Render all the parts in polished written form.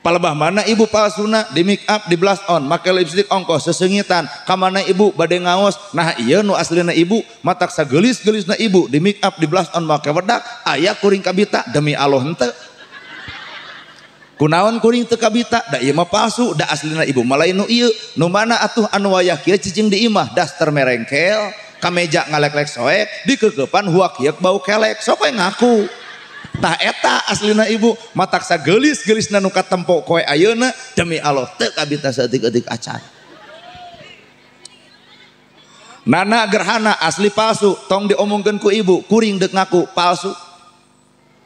Palebah mana ibu palsuna di make up di blush on make lipstick ongkoh sesengitan ka mana ibu bade ngaos nah ieu nu aslina ibu matak sageulis-geulisna ibu di make up di blush on make wedak aya kuring kabita demi Allah henteu. Kunaon kuring teu kabita da ieu mah palsu da aslina ibu mah lain nu ieu nu mana atuh anu wayah kieu cicing di imah daster merengkel kameja ngaleklek soek dikeukepan huak hieuk bau kelek sok we ngaku. Tah eta aslina ibu matak sageulis-geulisna nu katempo koe ayeuna demi Allah teu kabita saeutik-eutik acan. Nana gerhana asli palsu tong diomongkeun ku ibu kuring deuk ngaku palsu.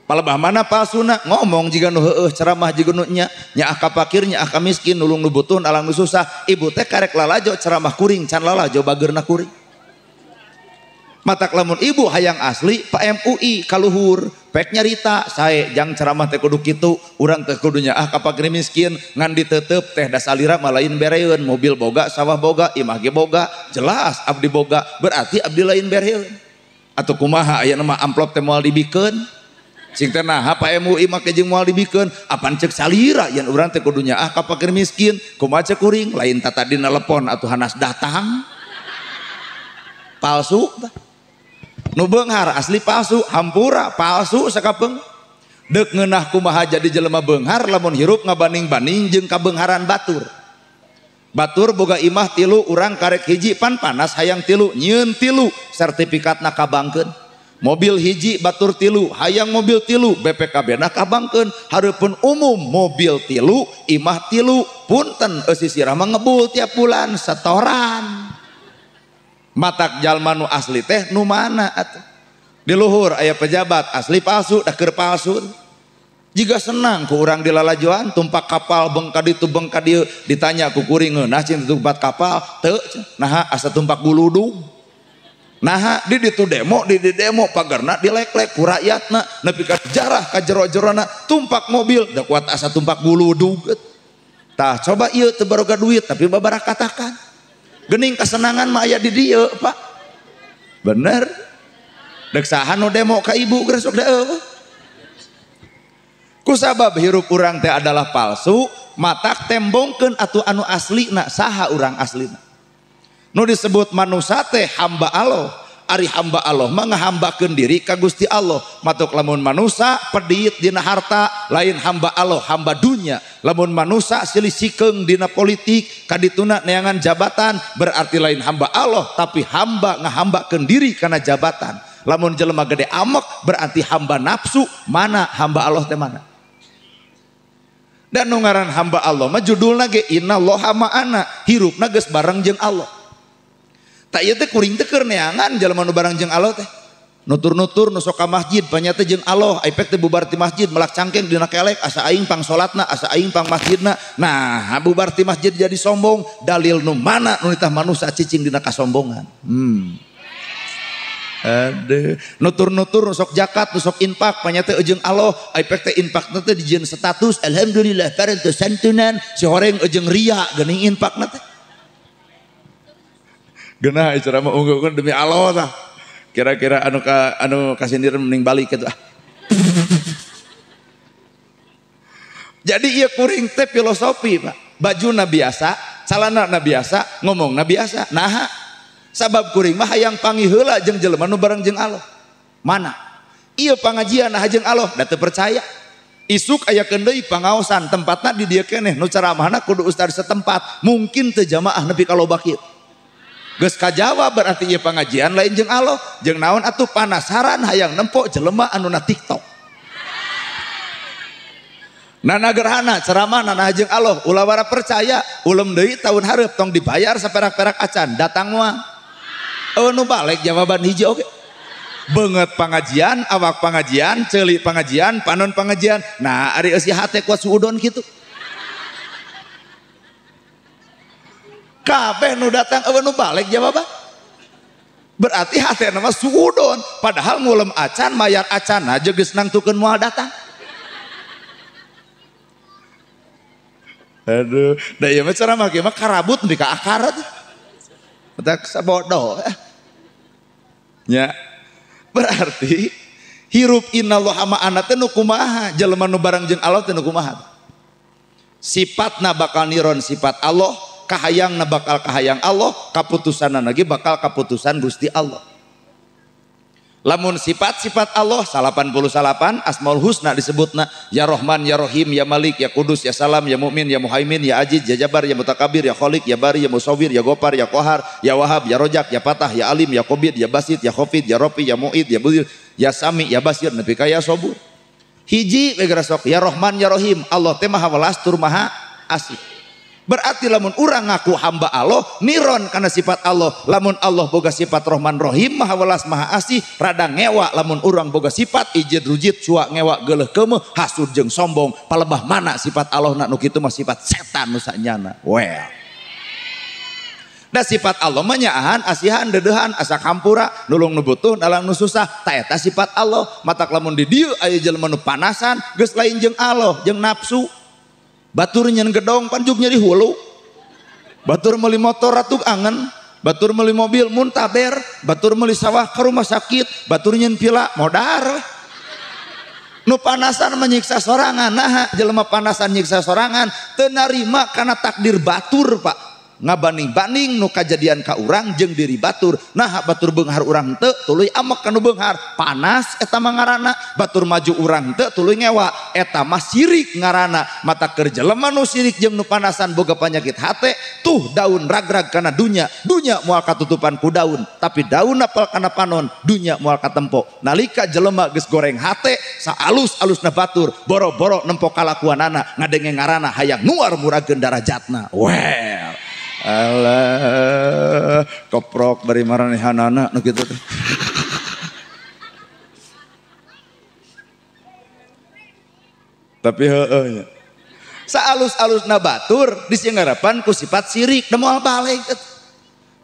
Palebah mana palsuna ngomong jiga nu heueuh ceramah jiga nu nya nyaah ka fakir nyaah ka miskin nulung nu butuh alang nu susah ibu teh karek lalajo ceramah kuring can lalajo bageurna kuring. Matak lamun ibu hayang asli Pak MUI kaluhur pek nyarita sae jang ceramah teh kudu kitu urang teh kudu nyaah ka fakir miskin ngan ditetep teh dasalira mah lain bereun mobil boga sawah boga imah ge boga jelas abdi boga berarti abdi lain bereun atuh kumaha aya mah amplop teh moal dibikeun cing teh naha Pak MUI make jeung moal dibikeun apan ceuk salira yen urang teh kudu nyaah ka fakir miskin kumaha ceuk kuring lain tatadi nelepon atuh hanas datang palsu tah. Nu beunghar asli palsu hampura palsu sakapeung deuk ngeunah kumaha jadi jelema beunghar lamun hirup ngabaning-baning jeung kabeungharan batur. Batur boga imah tilu urang karek hiji pan panas hayang tilu nyieun tilu sertifikatna kabangkeun. Mobil hiji batur tilu hayang mobil tilu BPKB na kabangkeun hareupeun umum mobil tilu imah tilu punten eusi sirah mah ngebul tiap bulan setoran. Matak jalma nu asli teh nu mana atuh di luhur aya pejabat asli palsu da keur palsu jiga senang ku urang dilalajoan tumpak kapal bengka ditu bengka dieu ditanya ku kuring ngeunah cing tumpak kapal teu naha asa tumpak guludug naha di ditu demo di di demo pagarna dileklek ku rakyatna nepi ka jarah ka jero-jerona tumpak mobil da kuat asa tumpak guludug tah coba ieu teu baroga duit tapi babarakatakan gening kesenangan mah aya di dieu Pak bener dek saha nu demo ka ibu geus sok deeu kusabab hirup urang teh adalah palsu matak tembongkeun atuh anu aslina saha urang aslina nu disebut manusa teh hamba Allah ari hamba Allah mah ngahambakeun diri ka Gusti Allah matuk lamun manusa pedit dina harta lain hamba Allah hamba dunya lamun manusa silih sikeung dina politik kadituna neangan jabatan berarti lain hamba Allah tapi hamba ngahambakeun diri kana jabatan lamun jelema gede amek berarti hamba nafsu mana hamba Allah teh mana dan nu ngaran hamba Allah mah judulna ge innallaha ma'ana hirupna geus bareng jeung Allah. Tak ieu teh kuring teh keur neangan jelema nu bareng jeung Allah teh. Nutur-nutur nu sok ka masjid panya teh jeung Allah, ai pek teh bubar ti masjid melak cangkeng dina kelek asa aing pang salatna, asa aing pang masjidna. Nah, bubar ti masjid jadi sombong, dalil nu mana nu nitah manusa cicing dina kasombongan. Aduh, nutur-nutur nu sok zakat, nu sok infak panya teh jeung Allah, ai pek teh infakna teh dijieun status alhamdulillah parantos santunan, si horeng jeung ria geuning infakna teh. Genah ceramah unggulkeun demi Allah tah. Kira-kira anu ka anu kasindir mending balik kitu ah. Jadi ieu kuring teh filosofi, Pak. Bajuna biasa, calanana biasa, ngomongna biasa. Naha? Sabab kuring mah hayang panggih heula jeung jelema nu bareng jeung Allah. Mana? Ieu pangajian nah jeung Allah da teu percaya. Isuk aya deui pangaosan tempatna di dieu keneh nu ceramahna kudu ustaz setempat, mungkin teu jamaah nepi ka loba kieu. Geus kajawab berarti ieu pangajian lain jeung Allah, jeung naon atuh panasaran hayang nempo jelema anu na TikTok. Nana gerhana ceramah nana jeung Allah, ulah wara percaya, ulem deui tahun hareup tong dibayar saperak-perak acan, datang moal. Eueuh nu balik jawaban hiji oge. Beungeut pangajian, awak pangajian, ceuli pangajian, panon pangajian. Nah, ari eusi hate kuat suudon kitu. Kabeh nu datang eueuh nu balik jawaban. Berarti hatena mah suudon, padahal ngulem acan mayar acan aja geus nangtukeun moal datang. Aduh, da ieu mah ceramah ge mah karabut nepi ka akar teh. Tak sabodoh. Nya. Berarti hirup innallaha ma'ana teh nu kumaha, jelema nu bareng jeung Allah teh nu kumaha. Sifatna bakal niron sifat Allah, kahayangna bakal kahayang Allah, kaputusanna lagi bakal kaputusan Gusti Allah. Lamun sifat-sifat Allah 89 Asmaul Husna disebutna ya Rahman, ya Rahim, ya Malik, ya Kudus, ya Salam, ya Mukmin, ya Muhaimin, ya Aziz, ya Jabar, ya Mutakabir, ya Khalik, ya Bari, ya Musawwir, ya Gopar, ya Kohar, ya Wahab, ya Rojak, ya Patah, ya Alim, ya Qobid, ya Basit, ya Khofid, ya Rofi, ya Mu'id, ya Budir, ya Sami, ya Basir, nepi ka ya Sobur. Hiji we gerasok ya Rahman, ya Rahim, Allah teh Maha Welas tur Maha Asih. Berarti lamun urang ngaku hamba Allah niron karena sifat Allah. Lamun Allah boga sifat Rahman Rahim Maha Welas Maha Asih rada ngewa lamun urang boga sifat ijid rujit cuak ngewa geuleuh keumeuh hasud jeung sombong palebah mana sifat Allah na nu kitu mah sifat setan nu sanyana. Well. Da sifat Allah mah nyaahan asihan deudeuhan asa hampura nulung nu butuh nalang nu susah ta eta sifat Allah. Matak lamun di dieu aya jelema nu panasan geus lain jeung Allah jeung nafsu. Batur nyen gedong panjuk nyeri hulu, batur meuli motor ratuk angen, batur meuli mobil muntaber, batur meuli sawah ke rumah sakit, batur nyen pila modar. Nu panasan menyiksa sorangan, nah jelema panasan nyiksa sorangan teu narima kana takdir batur pak. Ngabanding-banding nu kajadian ka urang jeung diri batur, nah batur beunghar urang teu tuluy amek kanu beunghar, panas eta mah ngaranna, batur maju urang teu tuluy ngewa, eta mah sirik ngaranna. Mata keur jelema nu sirik jeung nu panasan boga panyakit hate, tuh daun ragrag kana dunya, dunya moal katutupan ku daun, tapi daun apal kana panon, dunya moal katempo. Nalika jelema geus goreng hate, saalus-alusna batur, boro-boro nempo kalakuanana, ngadenge ngaranna hayang nuar murageun darajatna. Well. Alah, keprok bari maranehanana nu kitu teh. Tapi heueuh nya. Saalus-alusna batur disingarapan ku sifat sirik da moal balik.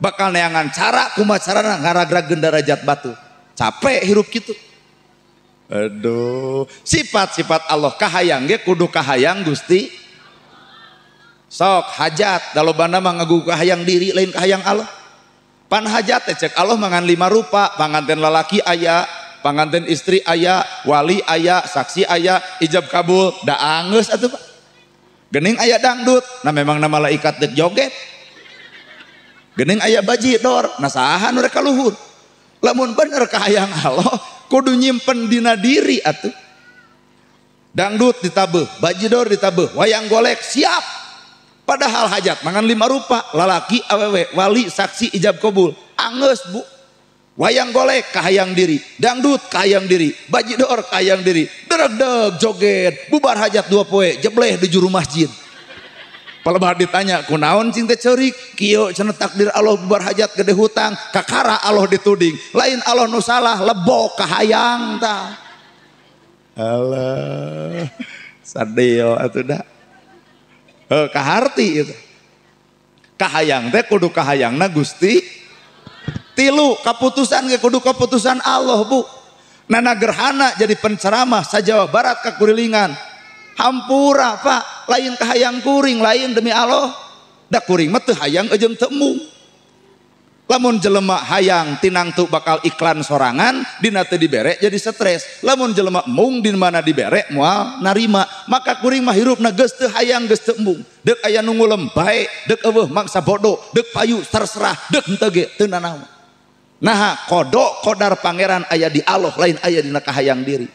Bakal neangan cara kumaha carana ngaragrageun darajat batur. Capek hirup kitu. Aduh, sifat-sifat Allah kahayang ge kudu kahayang Gusti. Sok hajat dalobana mah ngagugu kahayang diri lain kahayang Allah. Pan hajat teh cek Allah mangan 5 rupa, panganten lalaki aya, panganten istri aya, wali aya, saksi aya, ijab kabul, da anggeus atuh Pak. Geuning aya dangdut, nah memang na malaikat deuk joget. Geuning aya bajidor, nah saha nu rek ka luhur. Lamun bener kahayang Allah kudu nyimpen dina diri atuh. Dangdut ditabeuh, bajidor ditabeuh, wayang golek siap. Padahal hajat mangan 5 rupa, lalaki, awewe, wali, saksi, ijab kabul. Anggeus bu. Wayang golek kahayang diri, dangdut kahayang diri, bajidor kahayang diri, deregdeg joget, bubar hajat 2 poe, jebleh di juru masjid. Palebah ditanya, kunaon cing teh ceurik? Kieu cenah takdir Allah bubar hajat gede hutang, kakara Allah dituding. Lain Allah nu salah, lebok kahayang tah. Alah, sadeo atuh da. Kaharti itu. Kahayang teh kudu kahayangna Gusti. Tilu kaputusan ge kudu kaputusan Allah bu. Nana gerhana jadi penceramah sa Jawa Barat kakurilingan. Hampura Pak, lain kahayang kuring, lain demi Allah. Da kuring mah teu hayang jeung teu embung. Lamun jelema hayang tinangtu bakal iklan sorangan dina teu dibere jadi stres. Lamun jelema embung di mana dibere moal narima. Maka kuring mah hirupna geus teu hayang geus teu embung. Deuk aya nu ngulem bae, deuk eueuh mangsa bodoh, deuk payu terserah, deuk henteu ge teu nanaon. Naha kodok kodar pangeran aya di Allah lain aya dina kahayang diri.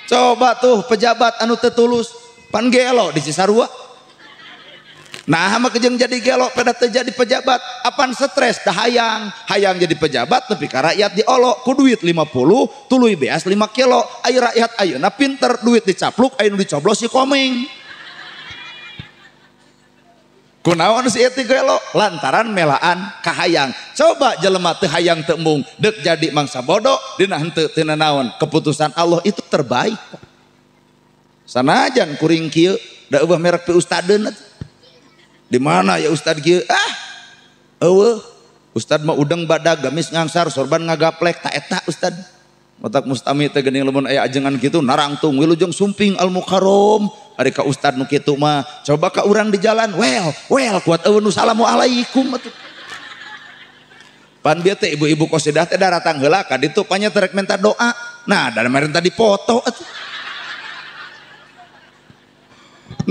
Coba tuh pejabat anu teu tulus pan gelo di Cisarua. Nah mah kejeng jadi gelo pada terjadi pejabat apan stres dah hayang hayang jadi pejabat tapi ka rakyat diolok ku duit 50 tuluy beas 5 kilo ayo rakyat ayeuna pinter duit dicapluk ayeuna dicoblos si komeng. Kunaon si eta gelo lantaran melaan kahayang. Coba jelema teu hayang teu embung deuk jadi mangsa bodoh dina henteu teu nanaon. Keputusan Allah itu terbaik. Sanajan kuring kieu da eueuh merek pi ustadeun. Di mana ya ustad kieu? Ah, eueuh. Ustad mah udeng badag, gamis ngangsar, sorban ngagaplek, ta eta ustad. Matak mustami teh geuning lamun aya ajengan kitu narangtung wilujeng sumping al mukarrom. Ari ka ustad nu kitu mah coba ka urang di jalan, well kuat eueuh nu salamualaikum atuh. Pan bieu teh ibu-ibu qasidah teh daratang heula ka ditu panya teh rek minta doa. Nah, da marenta dipoto atuh.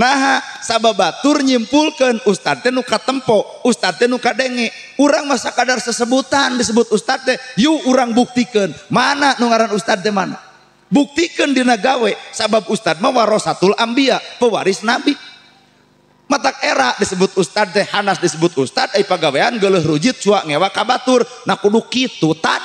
Nah, sabab batur nyimpulkeun ustad teh nu katempo, ustad teh nu kadenge. Urang mah sakadar sesebutan disebut ustad teh, yuk urang buktikeun mana nu ngaran ustad teh mana. Buktikeun dina gawe, sabab ustad mah warasatul anbiya, pewaris nabi. Matak era disebut ustad teh, hanas disebut ustad, ai pagawean geuleuh rujit cuak ngewa ka batur. Nah kudu kitu tad.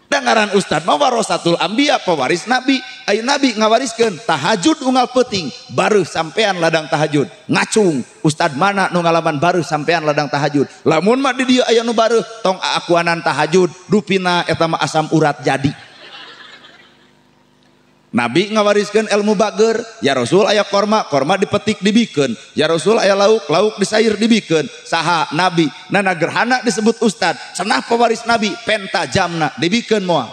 Dengaran ustad mah warasatul anbiya, pewaris nabi. Ai nabi ngawariskeun tahajud unggal peuting, baru sampean ladang tahajud. Ngacung ustad mana nu ngalaman baru sampean ladang tahajud. Lamun mah di dieu aya nu bareuh tong aakuanan tahajud, dupina eta mah asam urat jadi. Nabi ngawariskeun ilmu bager, ya Rasul aya korma, korma dipetik dibikeun. Ya Rasul aya lauk, lauk disair dibikeun. Saha nabi, nana gerhana disebut ustad, cenah pewaris nabi, penta jamna dibikeun moal.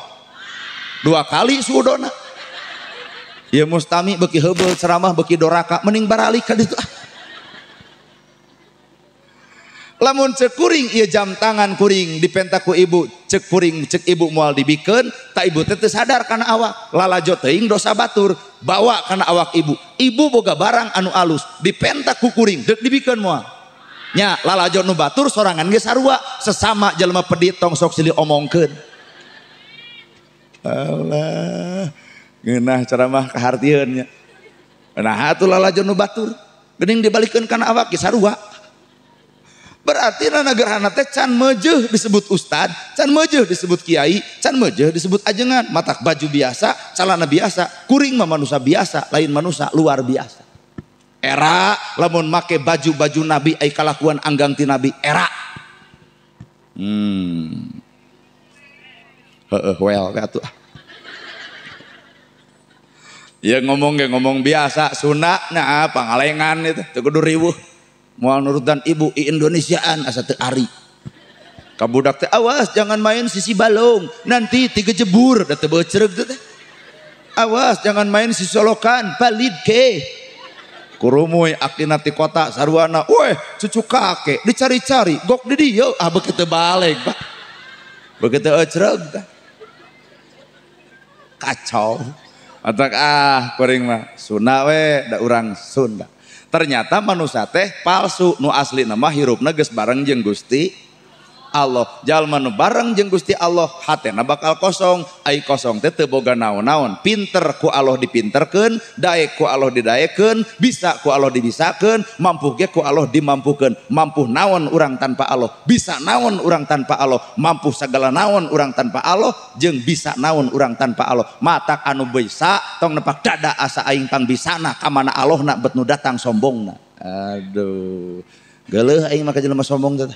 Dua kali sudona. Ya mustami beki heubeul ceramah beki doraka, mending baralik ka ditu ah. Lamun cek kuring ieu jam tangan kuring dipenta ku ibu, cek kuring cek ibu moal dibikeun, tak ibu teh teu sadar kana awak, lalajo teuing dosa batur, bawa kana awak ibu. Ibu boga barang anu alus, dipenta ku kuring, deuk dibikeun moal. Nya lalajo nu batur sorangan ge sarua, sesama jelema pedit tong sok silih omongkeun. Allah, ngeunah ceramah kahartieun nya. Nah atuh lalajo nu batur, geuning dibalikeun kana awak ge sarua. Berarti nana gerhana teh can mejeuh disebut ustad, can mejeuh disebut kiai, can mejeuh disebut ajengan. Matak baju biasa, calana biasa, kuring mah manusia biasa, lain manusia luar biasa. Era lamun make baju-baju nabi ai kalakuan anggang ti nabi era. Heeh well atuh. Ya ngomong ge ngomong biasa, Sunda nah pangalengan itu teu kudu riweuh. Moal nurutan ibu i Indonesiaan asa teu ari. Ka budak teh awas jangan main sisi balong, nanti tiga jebur da teu beuceureuh teh. Awas jangan main sisi solokan, palid ke. Kurumuy akina ti kota sarwana, weh cucu kakek dicari-cari, gok di dieu ah beuki teu balik, Pak. Beuki teu ecreug teh. Kacau. Otak ah kuring mah Sunda we da urang Sunda. Ternyata manusia teh palsu, nu asli nama hirupna geus bareng jeung Gusti Allah. Jalma nu bareng jeung Gusti Allah hatena bakal kosong, ai kosong teh teu boga naon-naon. Pinter ku Allah dipinterkeun, daek ku Allah didaekeun, bisa ku Allah dibisakeun, mampu ge ku Allah dimampukeun. Mampu naon urang tanpa Allah, bisa naon urang tanpa Allah, mampu sagala naon urang tanpa Allah, jeung bisa naon urang tanpa Allah. Matak anu bisa tong nepak dada asa aing pangbisana ka mana Allahna bet nu datang sombongna. Aduh, geuleuh aing mah ka jelema sombong teh.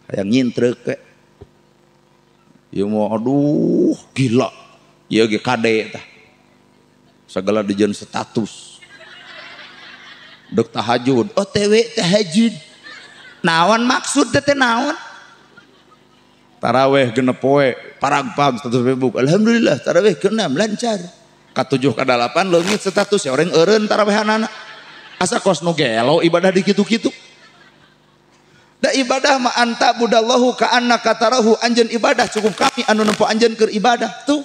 Kayak nyintrek ke. Ieu mah aduh gila. Ieu ge kade tah. Segala dijieun status. Dek tahajud, OTW tahajud. Naon maksud teh naon? Taraweh genep poe, paragpag status Facebook. Alhamdulillah taraweh ke-6 lancar. Ka-7 ka-8 leungit status ya orang eureun tarawehanana. Asa kos nu gelo ibadah di kitu-kitu. Da ibadah ma anta budallahu ka annaka tarahu, anjeun ibadah cukup kami anu nempo anjeun keur ibadah tuh.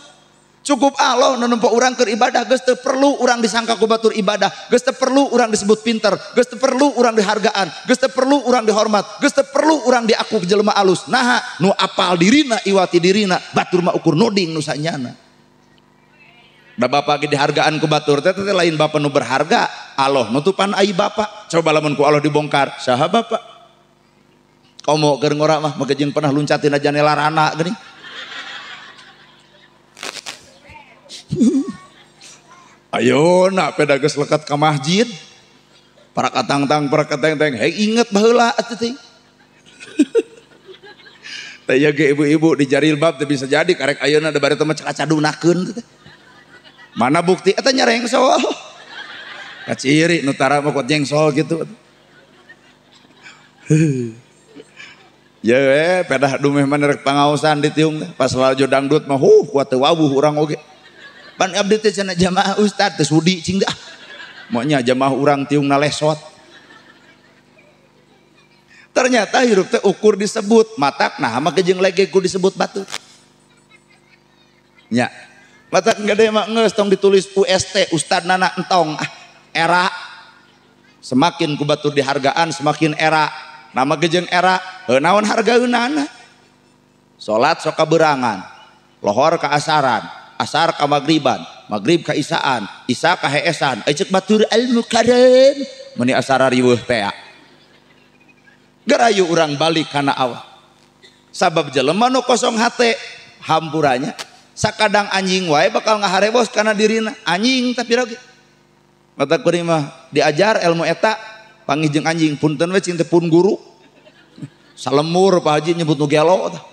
Cukup Allah nu nempo urang keur ibadah, geus teu perlu urang disangka ku batur ibadah, geus teu perlu urang disebut pinter, geus teu perlu urang dihargaan, geus teu perlu urang dihormat, geus teu perlu urang diaku jelema alus. Naha nu apal dirina iwati dirina, batur mah ukur nuding nu sanyana. Da bapak ge dihargaan ku batur teh teh lain bapak nu berharga, Allah nutupan ai bapak. Coba lamun ku Allah dibongkar, saha bapak? Komo keur ngora mah make jeung pernah luncatin aja janela rana geuning. Ayo nak peda geus lekat ka masjid. Para katangtang, para katengteng, hei inget baheula atuh teh. Teh ieu ge ibu-ibu di jarilbab teh bisa jadi karek ayeuna da bari teh mah cakacadunakeun teh. Mana bukti eta nyarengsol. Kaciri nu tara mah kuat nyengsol kitu. Ya we, pedah dumeh mah rek pangaosan di tiung teh. Pas lalajo dangdut mah huh kuat teu wawuh urang oge. Pan abdi teh cenah jamaah ustad teh sudi cing dah. Monya jamaah urang tiungna lesot. Ternyata hirup teh ukur disebut matak nah make jeung lege ku disebut batu. Nya. Mata gede mah geus tong ditulis UST Ustad Nana entong ah era. Semakin ku batur dihargaan semakin era. Nama gejeng era, heuh naon hargaeunana? Salat sok kaberangan, lohor ka asaran, asar ka magriban, magrib ka isaan, isa ka heesan. Ceuk batur al mukarram meuni asara riweuh teh. Gerayu urang balik kana awak. Sabab jelema nu kosong hate hampuranya sakadang anjing wae bakal ngaharebos kana dirina anjing tapi oge. Mata kuring mah diajar ilmu eta panggih jeung anjing punten we cing teh pun guru. Salemur Pak Haji nyebut nu gelo tah.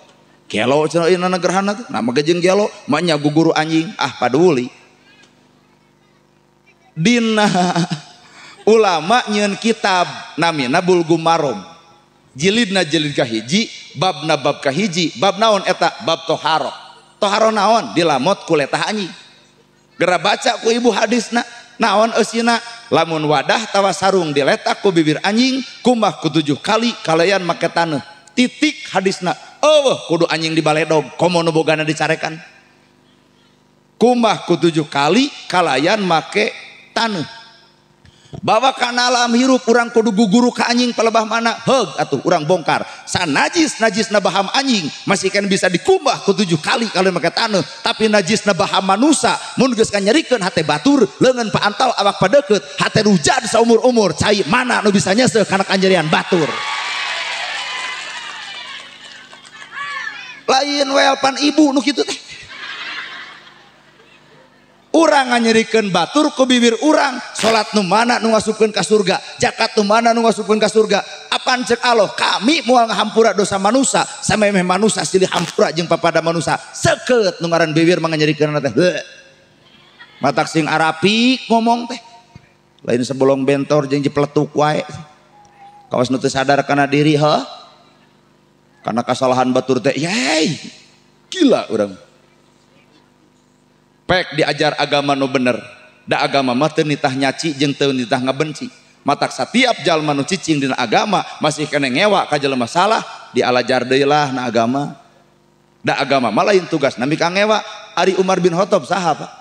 Gelo cenah ieu na gerhana teh. Nah mah jeung gelo mah nya guru anjing ah paduli. Dina ulama nyieun kitab namina Bulugh Maram. Jilidna jilid kahiji, babna bab kahiji, bab naon eta bab toharo. Toharo naon dilamot ku letah anjing. Gera baca ku ibu hadisna, naon eusina lamun wadah tawa sarung diletak ku bibir anjing, kumbah ku 7 kali kalayan make taneuh. Titik hadisna. Eueuh kudu anjing dibaledog, komo nu bogana dicarekan. Kumbah ku 7 kali kalayan make taneuh. Bawa kana alam hirup urang kudu guguru ka anjing palebah mana heug atuh urang bongkar sanajis najisna baham anjing masih kan bisa dikumbah ku 7 kali kalau make taneuh tapi najisna baham manusa mun geus kanyerikeun hate batur leungeun paantal awak padeukeut hate rujad saumur-umur cai mana nu bisa nyeseuh kana kanjerian batur lain welpan ibu nu kitu teh. Urang nganyerikeun batur ku bibir urang, salat nu mana nu ngasupkeun ka surga, zakat nu mana nu ngasupkeun ka surga. Apan ceuk Allah, kami moal ngahampura dosa manusa, samemeh manusa silih hampura jeung papada manusa. Seukeut nu ngaran bibir mah nganyerikeun teh. Matak sing arapik ngomong teh. Lain sebolong bentor jeung jepletuk wae. Kawas nu teu sadar kana diri heuh. Kana kasalahan batur teh, yey. Gila urang. Pek diajar agama nu bener. Da agama mah teu nitah nyaci jeung teu nitah ngabenci. Matak satiap jalma nu cicing dina agama masih kena ngewa ka jelema salah dialajar deui lah na agama. Da agama mah lain tugas nami ka ngewa. Ari Umar bin Khattab saha Pak?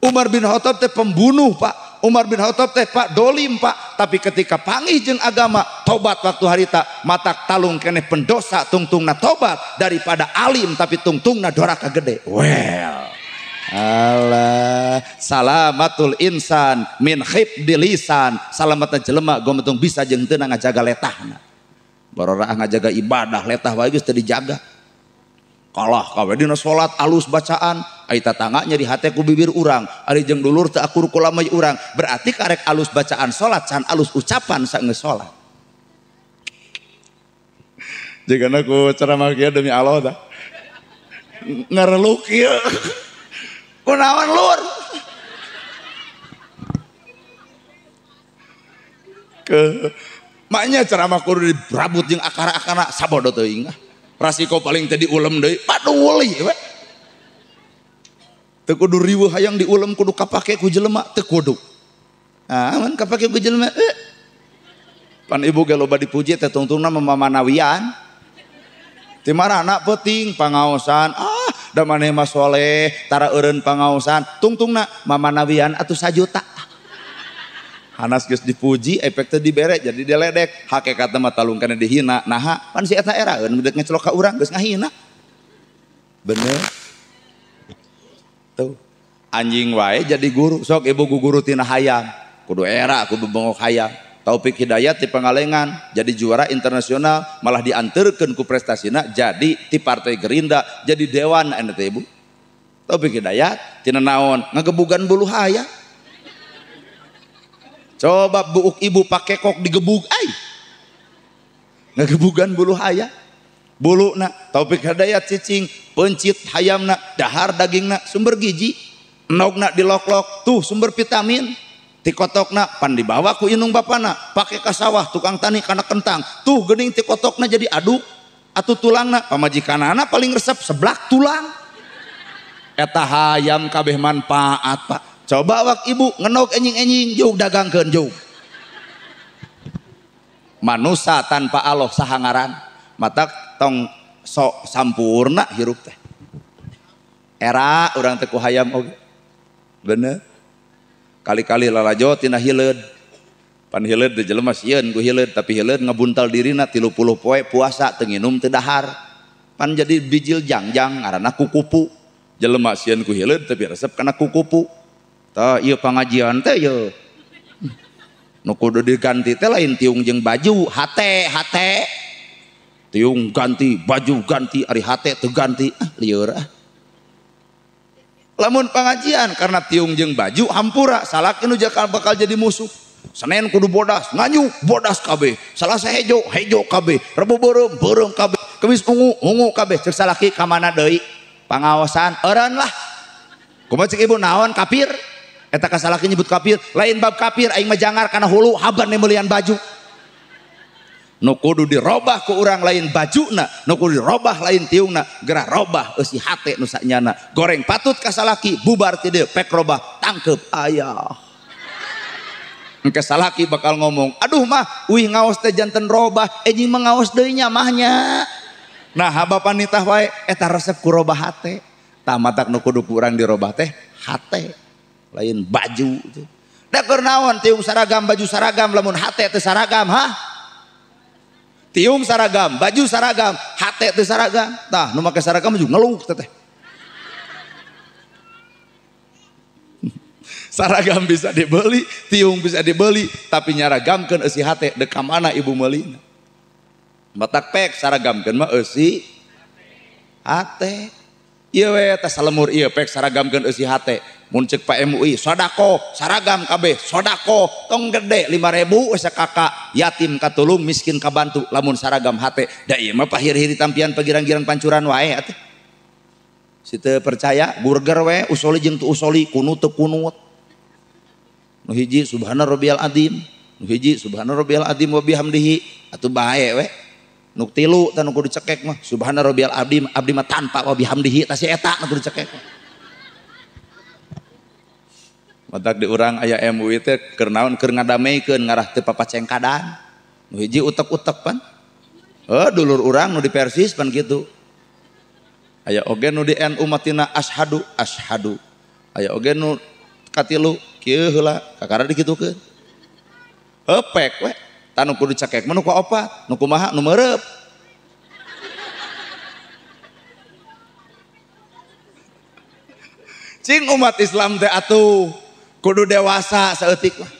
Umar bin Khattab teh pembunuh Pak. Umar bin Khattab teh Pak dolim Pak. Tapi ketika panggih jeung agama tobat waktu harita matak talung keneh pendosa tungtungna tobat daripada alim tapi tungtungna doraka gede. Well. Allah salamatul insan min khibdi lisan salamatna jelema gometung bisa jeung teu ngajaga letahna barorah ngajaga ibadah letah wae geus teu dijaga kalah kawe dina salat alus bacaan ai tatangga nyeri hate ku bibir urang ari jeung dulur teu akur ku lamai urang berarti karek alus bacaan salat can alus ucapan sageus salat jigana ku ceramah kieu demi Allah tah ngareluk kieu kunaon lur ke maknya ceramah kudu dirabut jeung akara-akara sabodo teuing rasiko paling teh diulem deui paduli we teu kudu riweuh hayang diulem kudu kapake ku jelema teu kudu ah mun kapake ku jelema pan ibu ge loba dipuji teh tungtungna mamanawian ti marana peuting pangaosan ah da maneh mah soleh tara eureun pangaosan tungtungna mamanawian atuh sajuta hanas geus dipuji efek teh dibere jadi diledek hakikatna mah talung kana dihina naha pan si eta eraeun deuk ngecelok ka urang geus ngahina bener tuh anjing wae jadi guru sok ibu guru tina hayam kudu era ku bebengok hayam Taufik Hidayat di Pangalengan jadi juara internasional malah diantarkan ku prestasina jadi ti Partai Gerindra jadi dewan anu teh ibu Taufik Hidayat tina naon ngagebugan bulu hayam coba buuk ibu pake kok digebug ai ngagebugan bulu hayam buluna Taufik Hidayat cicing pencit hayamna dahar dagingna sumber gizi endogna dilok-lok tuh sumber vitamin tikotokna pan dibawa ku inung bapana pake ka sawah tukang tani kana kentang tuh geuning tikotokna jadi aduk atuh tulangna pamajikanana paling resep seblak tulang eta hayam kabeh manfaat Pak coba wak ibu ngenog enjing-enjing juk dagangkeun juk manusa tanpa Allah saha ngaran matak tong sok sampurna hirup teh. Era urang teh ku hayam oge. Bener. Kali-kali lalajo tina hileud. Pan hileud teh jelema sieun ku hileud, tapi hileud ngabuntal dirina 30 poe puasa teu nginum teu dahar. Pan jadi bijil jangjang ngaranna kukupu. Jelema sieun ku hileud tapi resep kana kukupu. Tah ieu pangajian teh ye. Nu kudu diganti teh lain tiung jeung baju, hate hate. Tiung ganti, baju ganti, ari hate teu ganti. Ah lieur ah. Lamun pengajian karena tiung jeung baju hampura salaki nu bakal jadi musuh. Senin kudu bodas, nganyu bodas kabeh. Salasa hejo, hejo kabeh. Rebo beureum, beureum kabeh. Kemis ungu, ungu kabeh. Cek salaki ka mana deui? Pangaosan eureun lah. Kumaha cek ibu naon kafir? Eta ka salaki nyebut kafir, lain bab kafir aing mah jangar kana hulu haban meulieun baju. Nu kudu dirobah ku urang lain bajuna, nu kudu dirobah lain tiungna, gerah robah eusi hate nu sanyana. Goreng patut ka salaki bubar ti dieu pek robah tangkep ayah. Engke salaki bakal ngomong, aduh mah uih ngaos teh janten robah, anjing mah ngaos deui nya mahnya. Nah haba panitah wae eta resep ku robah hate. Tah matak nu kudu ku urang dirobah teh hate, lain baju. Da keur naon tiung saragam baju saragam lamun hate teh saragam hah? Tiung saragam, baju saragam, hate teh saragam. Tah nu make saragam juga ngeluh teteh. Saragam bisa dibeli, tiung bisa dibeli, tapi nyaragamkeun eusi hate deuk ka mana ibu meulina. Matak pek saragamkeun mah eusi hate. Ieu we teh salemur ieu pek saragamkeun eusi hate. Mun ceuk Pak MUI sodako, saragam kabeh, sodako, tong gede 5.000 sakakak, yatim katulung, miskin kabantu lamun saragam hate. Da ieu mah pahiri-hiri tampian pagirang-girang pancuran wae atuh. Si teu percaya burger we usoli jeung teu usoli, kunut teu kunut. Nu hiji subhana rabbiyal azim, nu hiji subhana rabbiyal azim wa bihamdihi, atuh bae we. Nu tilu tah nu kudu dicekek mah subhana rabbiyal azim, abdi mah tanpa wa bihamdihi tah si eta nu kudu dicekek. Matak di urang aya MUI teh keur naon keur ngadameikeun ngarah teu papacengkadan. Nu hiji utek-utek pan. Heuh dulur urang nu di Persis pan kitu. Aya oge nu di NU matina ashadu ashadu. Aya oge nu katilu kieu heula kakara dikitukeun. Heuh pek we. Tah nu kudu dicekek mah nu kaopat, nu kumaha nu meureup. Cing umat Islam teh atuh kudu dewasa saeutik mah.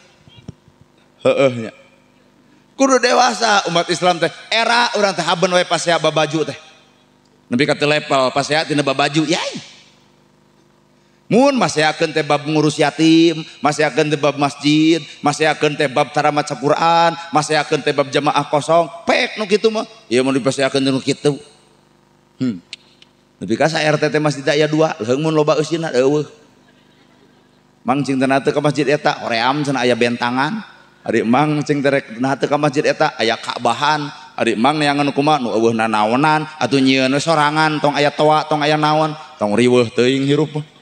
Heueuh nya. Kudu dewasa umat Islam teh. Era urang teh haben we pasea babaju teh. Nepi ka teu level pasea tina babaju yai. Mun maseakeun teh bab ngurus yatim, maseakeun teh bab masjid, maseakeun teh bab tara maca Quran, maseakeun teh bab jamaah kosong, pek nu kitu mah. Ieu mun dipaseakeun nu kitu. Nepi ka sa RT teh masjid aya 2, leuheung mun loba eusina eueuh. Mang cing teh teu ka masjid eta, hoream cenah aya bentangan. Ari mang cing teh rek nah teu ka masjid eta aya Ka'bahan. Ari mang neangan kumaha nu eueuh nanaonan atuh nyieun we sorangan tong aya toa tong aya naon, tong riweuh teuing hirup mah.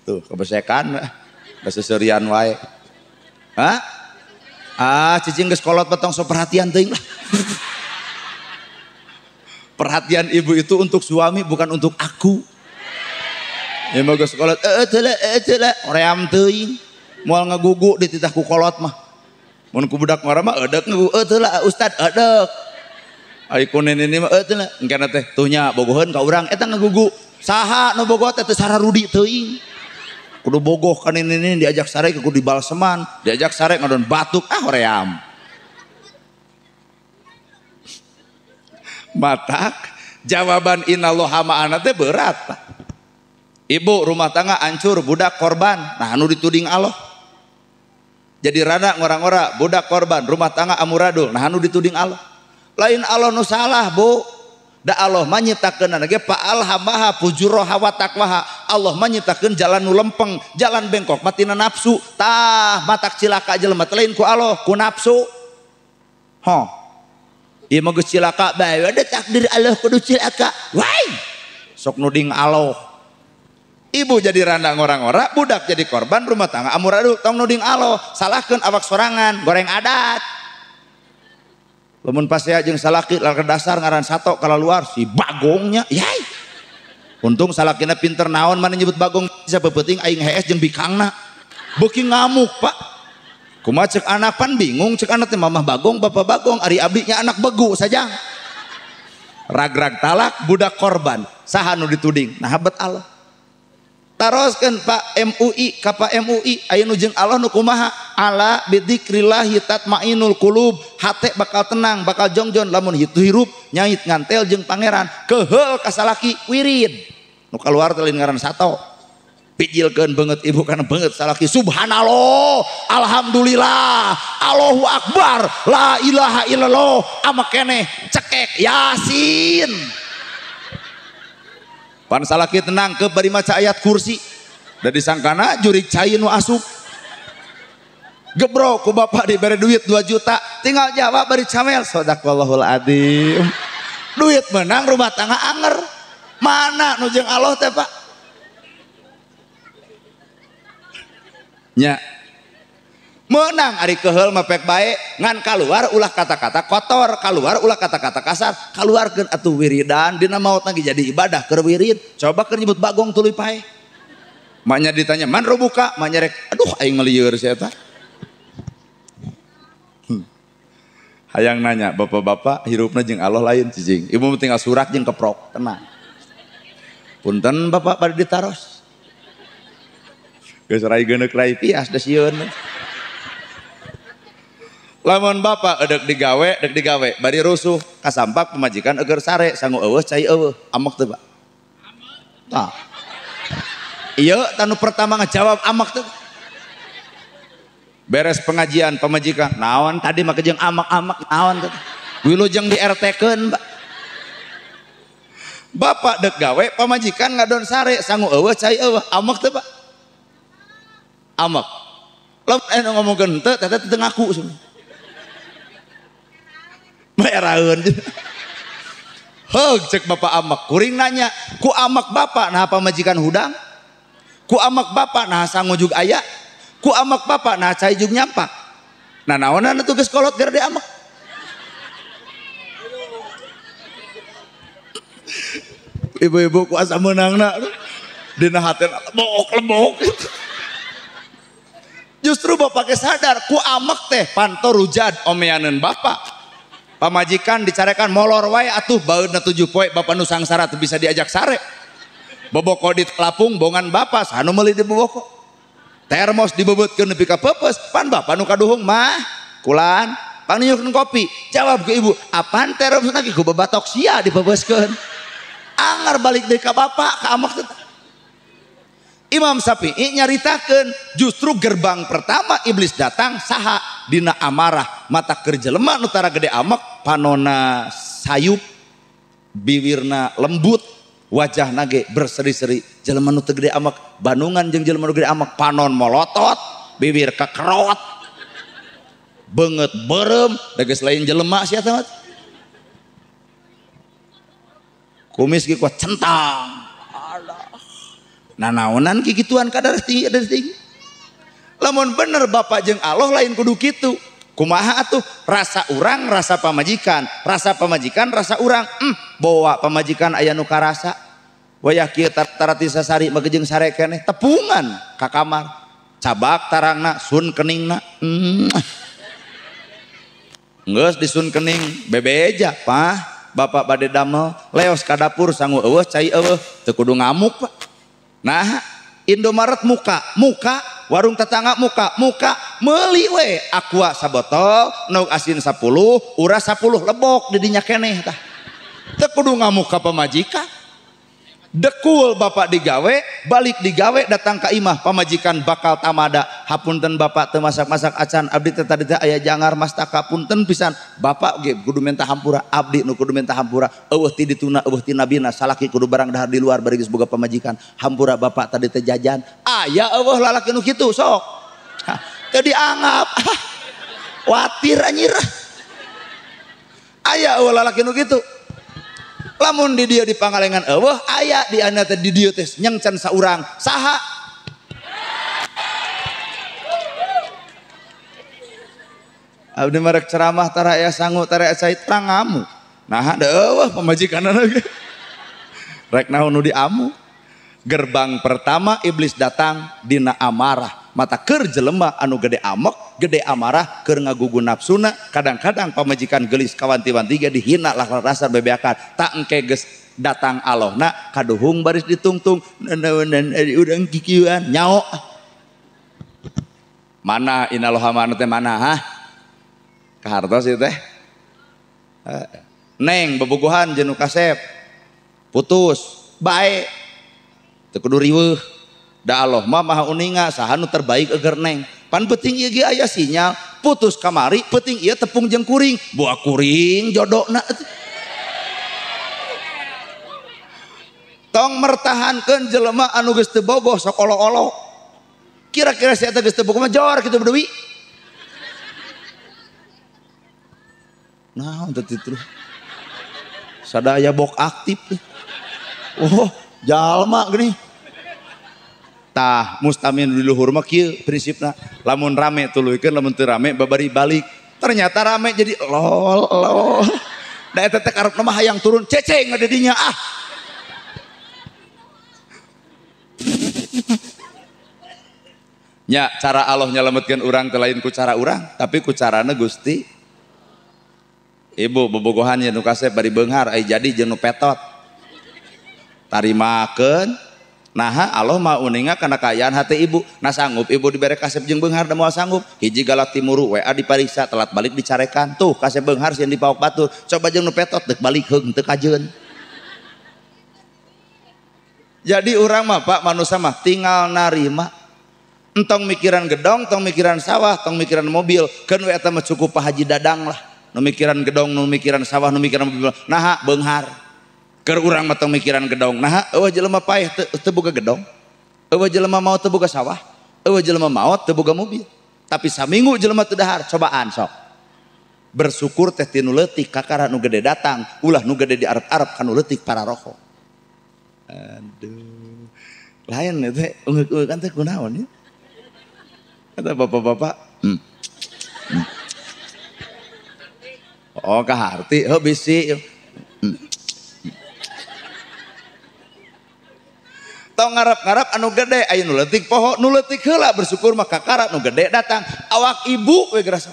Tuh kebesekan baseseurian wae. Hah? Ah cicing geus kolot mah tong sok perhatian teuing lah. Perhatian ibu itu untuk suami bukan untuk aku. Ya mah geus kolot teu lah hoream teuing. Moal ngagugu dititah ku kolot mah. Mun ku budak ngora mah eudek ngagugu teu lah ustad eudek. Ari ku nini mah teu lah engkena teh tuh nya bogoheun ka urang eta ngagugu. Saha nu bogoh teh teu sararudi teuing. Kudu bogoh ka nini diajak sare kudu dibalseman, diajak sare ngadon batuk ah hoream. Matak jawaban innallaha ma'ana teh berat. Ibu rumah tangga hancur, budak korban. Nah anu dituding Allah. Jadi rana ngora-ngora, budak korban, rumah tangga amuradul. Nah anu dituding Allah. Lain Allah nu salah, Bu. Da Allah mah nyiptakeun ge fa'alhamaha fujuraha wa taqwaha. Allah mah nyiptakeun jalan nu lempeng, jalan bengkok mah tina nafsu. Tah matak cilaka jelema teh lain ku Allah, ku nafsu. Ho. Ieu mah geus cilaka bae, da takdir Allah kudu cilaka. Wai. Sok nuding Allah. Ibu jadi randa ngora-ngora, budak jadi korban, rumah tangga amuradul, tong nuding Allah, salahkeun awak sorangan, goreng adat. Lamun pasea jeung salaki lalakar dasar ngaran sato kalaluar si bagongnya, yai. Untung salakina pinter naon mana nyebut bagong bisa peupeting aing hees jeung bikangna. Beuki ngamuk pak. Kumaha cek anak pan bingung cek anak teh mamah bagong bapak bagong ari abdi nya anak begu saja. Ragrag talak budak korban saha nu dituding nah bet Allah. Taroskeun Pak MUI ka Pak MUI aya nu jeung Allah nu kumaha ala bidzikrillahi tatmainul qulub hate bakal tenang bakal jongjon lamun hirup nyait ngantel jeung pangeran keheul ka salaki wirid nu kaluar teh lain ngaran sato pijilkeun beungeut ibu kana beungeut salaki subhanallah alhamdulillah Allahu akbar la ilaha illallah ama keneh cekek yasin. Pan salaki tenang ke bari maca ayat kursi. Da disangkana jurig cai nu asup. Gebro ku bapak dibere duit 2 juta, tinggal jawab bari camel sadaqallahul adzim. Duit menang rumah tangga anger. Mana nu jeung Allah teh Pak? Nya. Menang ari keheul mah pek bae ngan kaluar ulah kata-kata kotor, kaluar ulah kata-kata kasar, kaluarkeun atuh wiridan dina maot lagi jadi ibadah keur wirid. Coba keur nyebut bagong tuluy pae. Maknya ditanya man rubuka, maknya rek aduh aing ngelieur sia eta. Hayang nanya bapak-bapak hirupna jeung Allah lain cicing. Ibu tinggal surak jeung keprok, tenang. Punten bapak bade ditaros. Geus rai geuneuk rai pias da sieun. Lamun bapak edek digawe bari rusuh kasampak pemajikan eger sare sangu eueuh cai eueuh amek teu Pak? Tah. Ieu tanu pertama ngajawab amek teu. Beres pengajian pemajikan naon tadi mah jeung amek-amek naon teh. Wilujeng di RT-keun Pak. Bapak dek gawe pamajikan ngadon sare sangu eueuh cai eueuh amek teu Pak? Amek. Lamun anu ngomongkeun henteu teh teu ngaku cenah. Meraun. Heug cek bapak amek kuring nanya ku amek bapak nah pamajikan hudang? Ku amek bapak nah sangu jug aya? Ku amek bapak nah cai jug nyampak? Nah naonan atuh geus kolot gara amek. Ibu-ibu ku asa meunangna dina hate lebok-lebok. Justru bapak ke sadar ku amek teh panto rujad omeaneun bapak. Pamajikan dicarekan molor wae atuh baeudna 7 poe bapak nu sangsara teu bisa diajak sare. Boboko di lapung bongan bapak sanu meuli di boboko. Termos dibebeutkeun nepi ka peupeus pan bapak nu kaduhung mah kulan pangniukeun kopi. Jawab ke ibu, apaan termos lagi ku babatok sia dipepeuskeun. Angar balik deui ka bapak ka amek teh. Imam Syafi'i nyaritakeun justru gerbang pertama iblis datang saha dina amarah mata keur jelema nu tara gede amek panona sayup biwirna lembut wajahna ge berseri-seri jelema nu teu gede amek bandungan jeung jelema nu gede amek panon molotot bibir kekerot beungeut beureum da geus lain jelema sia teh kumis ge kuat centang. Nah naonan kikituan kadar tinggi kadar tinggi. Lamun bener bapak jeung Allah lain kudu kitu. Kumaha atuh rasa urang rasa pamajikan, rasa pamajikan rasa urang. Bawa pamajikan aya nu karasa. Wayah kieu tarati sasari mah jeung sare keneh tepungan ka kamar. Cabak tarangna sun keningna. Geus disun kening bebeja pah bapak bade damel leos ka dapur sangu eueuh cai eueuh teu kudu ngamuk Pak. Nah, Indomaret muka, muka, warung tetangga muka, muka, meuli we aqua sabotol, nauk asin 10, uras 10 lebok didinya keneh tah. Teu kudu ngamuk ka pamajikan. Dekul bapak digawe, balik digawe datang ka imah pamajikan bakal tamada. Hapunten bapak teu masak-masak acan abdi teh tadi teh aya jangar mastaka punten pisan. Bapak ge kudu minta hampura, abdi nu kudu minta hampura. Eueuh ti dituna eueuh ti nabina salaki kudu barang dahar di luar bari geus boga pamajikan. Hampura bapak tadi teh jajan. Aya eueuh lalaki nu kitu sok. Teu dianggap. Watir anjir. Aya eueuh lalaki nu kitu. Lamun di dieu di Pangalengan eueuh aya di ana teh di dieu teh nyengcan saurang saha abdi marek ceramah tara aya sangu tara aya cai trangamu nah da eueuh pamajikanna ge Rek naon nu diamu. Gerbang pertama iblis datang dina amarah. Mata keur jelema anu gede amok, gede amarah, keur ngagugu nafsuna, kadang-kadang pamajikan gelis kawanti-wanti ge dihina lah rasa bebeakan. Tak engke geus datang Allahna kaduhung baris ditungtung urang kikieuan nyao. Mana inaloha mana teh mana hah? Kahartos ieu teh. Neng bobogohan jeung nu kasep. Putus, bae. Teu kudu riweuh. Da Allah mah maha uninga saha nu terbaik eger neng. Pan penting ieu ge aya sinyal, putus kamari penting ieu tepung jeung kuring, buah kuring jodona. Tong mertahankeun jelema anu geus teu bogoh sok olo-olo. Kira-kira si eta geus teu bogoh mah jor kitu bedewi. Naon teh terus. Sadaya bok aktif. Oh, jalma geuning. Tah mustamin di luhur mah kieu prinsipna, lamun rame tuluykeun, lamun teu rame babari balik. Ternyata rame jadi lol lol. Da eta teh karepna mah hayang turun ceceng di dinya ah. Nya cara Allah nyelametkeun urang teh lain ku cara urang, tapi ku carana Gusti. Ibu bobogohan ye nu kasep bari beunghar ai jadi jeung nu petot. Tarimakeun. Nah Allah mah uninga kana kaayaan hati ibu. Nah sanggup ibu dibere kasep jeung beunghar da moal sanggup. Hiji galak timuru WA dipariksa telat balik dicarekan. Tuh kasep beunghar sieun dipaok batur. Coba jeung nu petot deuk balik heung teu kajeun. Jadi urang mah Pak manusia mah tinggal narima. Entong mikiran gedong, tong mikiran sawah, tong mikiran mobil. Keun we eta mah cukup Pak Haji Dadang lah. Nu mikiran gedong, nu mikiran sawah, nu mikiran mobil. Naha beunghar. Keur urang mah tong mikiran gedong. Naha eueuh jelema paeh teu boga gedong. Eueuh jelema maot teu boga sawah. Eueuh jelema maot teu boga mobil. Tapi saminggu jelema teu dahar, cobaan sok. Bersyukur teh ti nu leutik kakara nu gede datang, ulah nu gede diarep-arep ka nu leutik pararoko. Aduh. Lain teh ungeuk-ungeuk teh kunaon ya? Kata bapak-bapak, Oh kaharti, heuh bisi. Tong ngarep-ngarep anu gede aya nu leutik poho, nu leutik heula bersyukur mah kakara nu gede datang. Awak ibu we gerasa.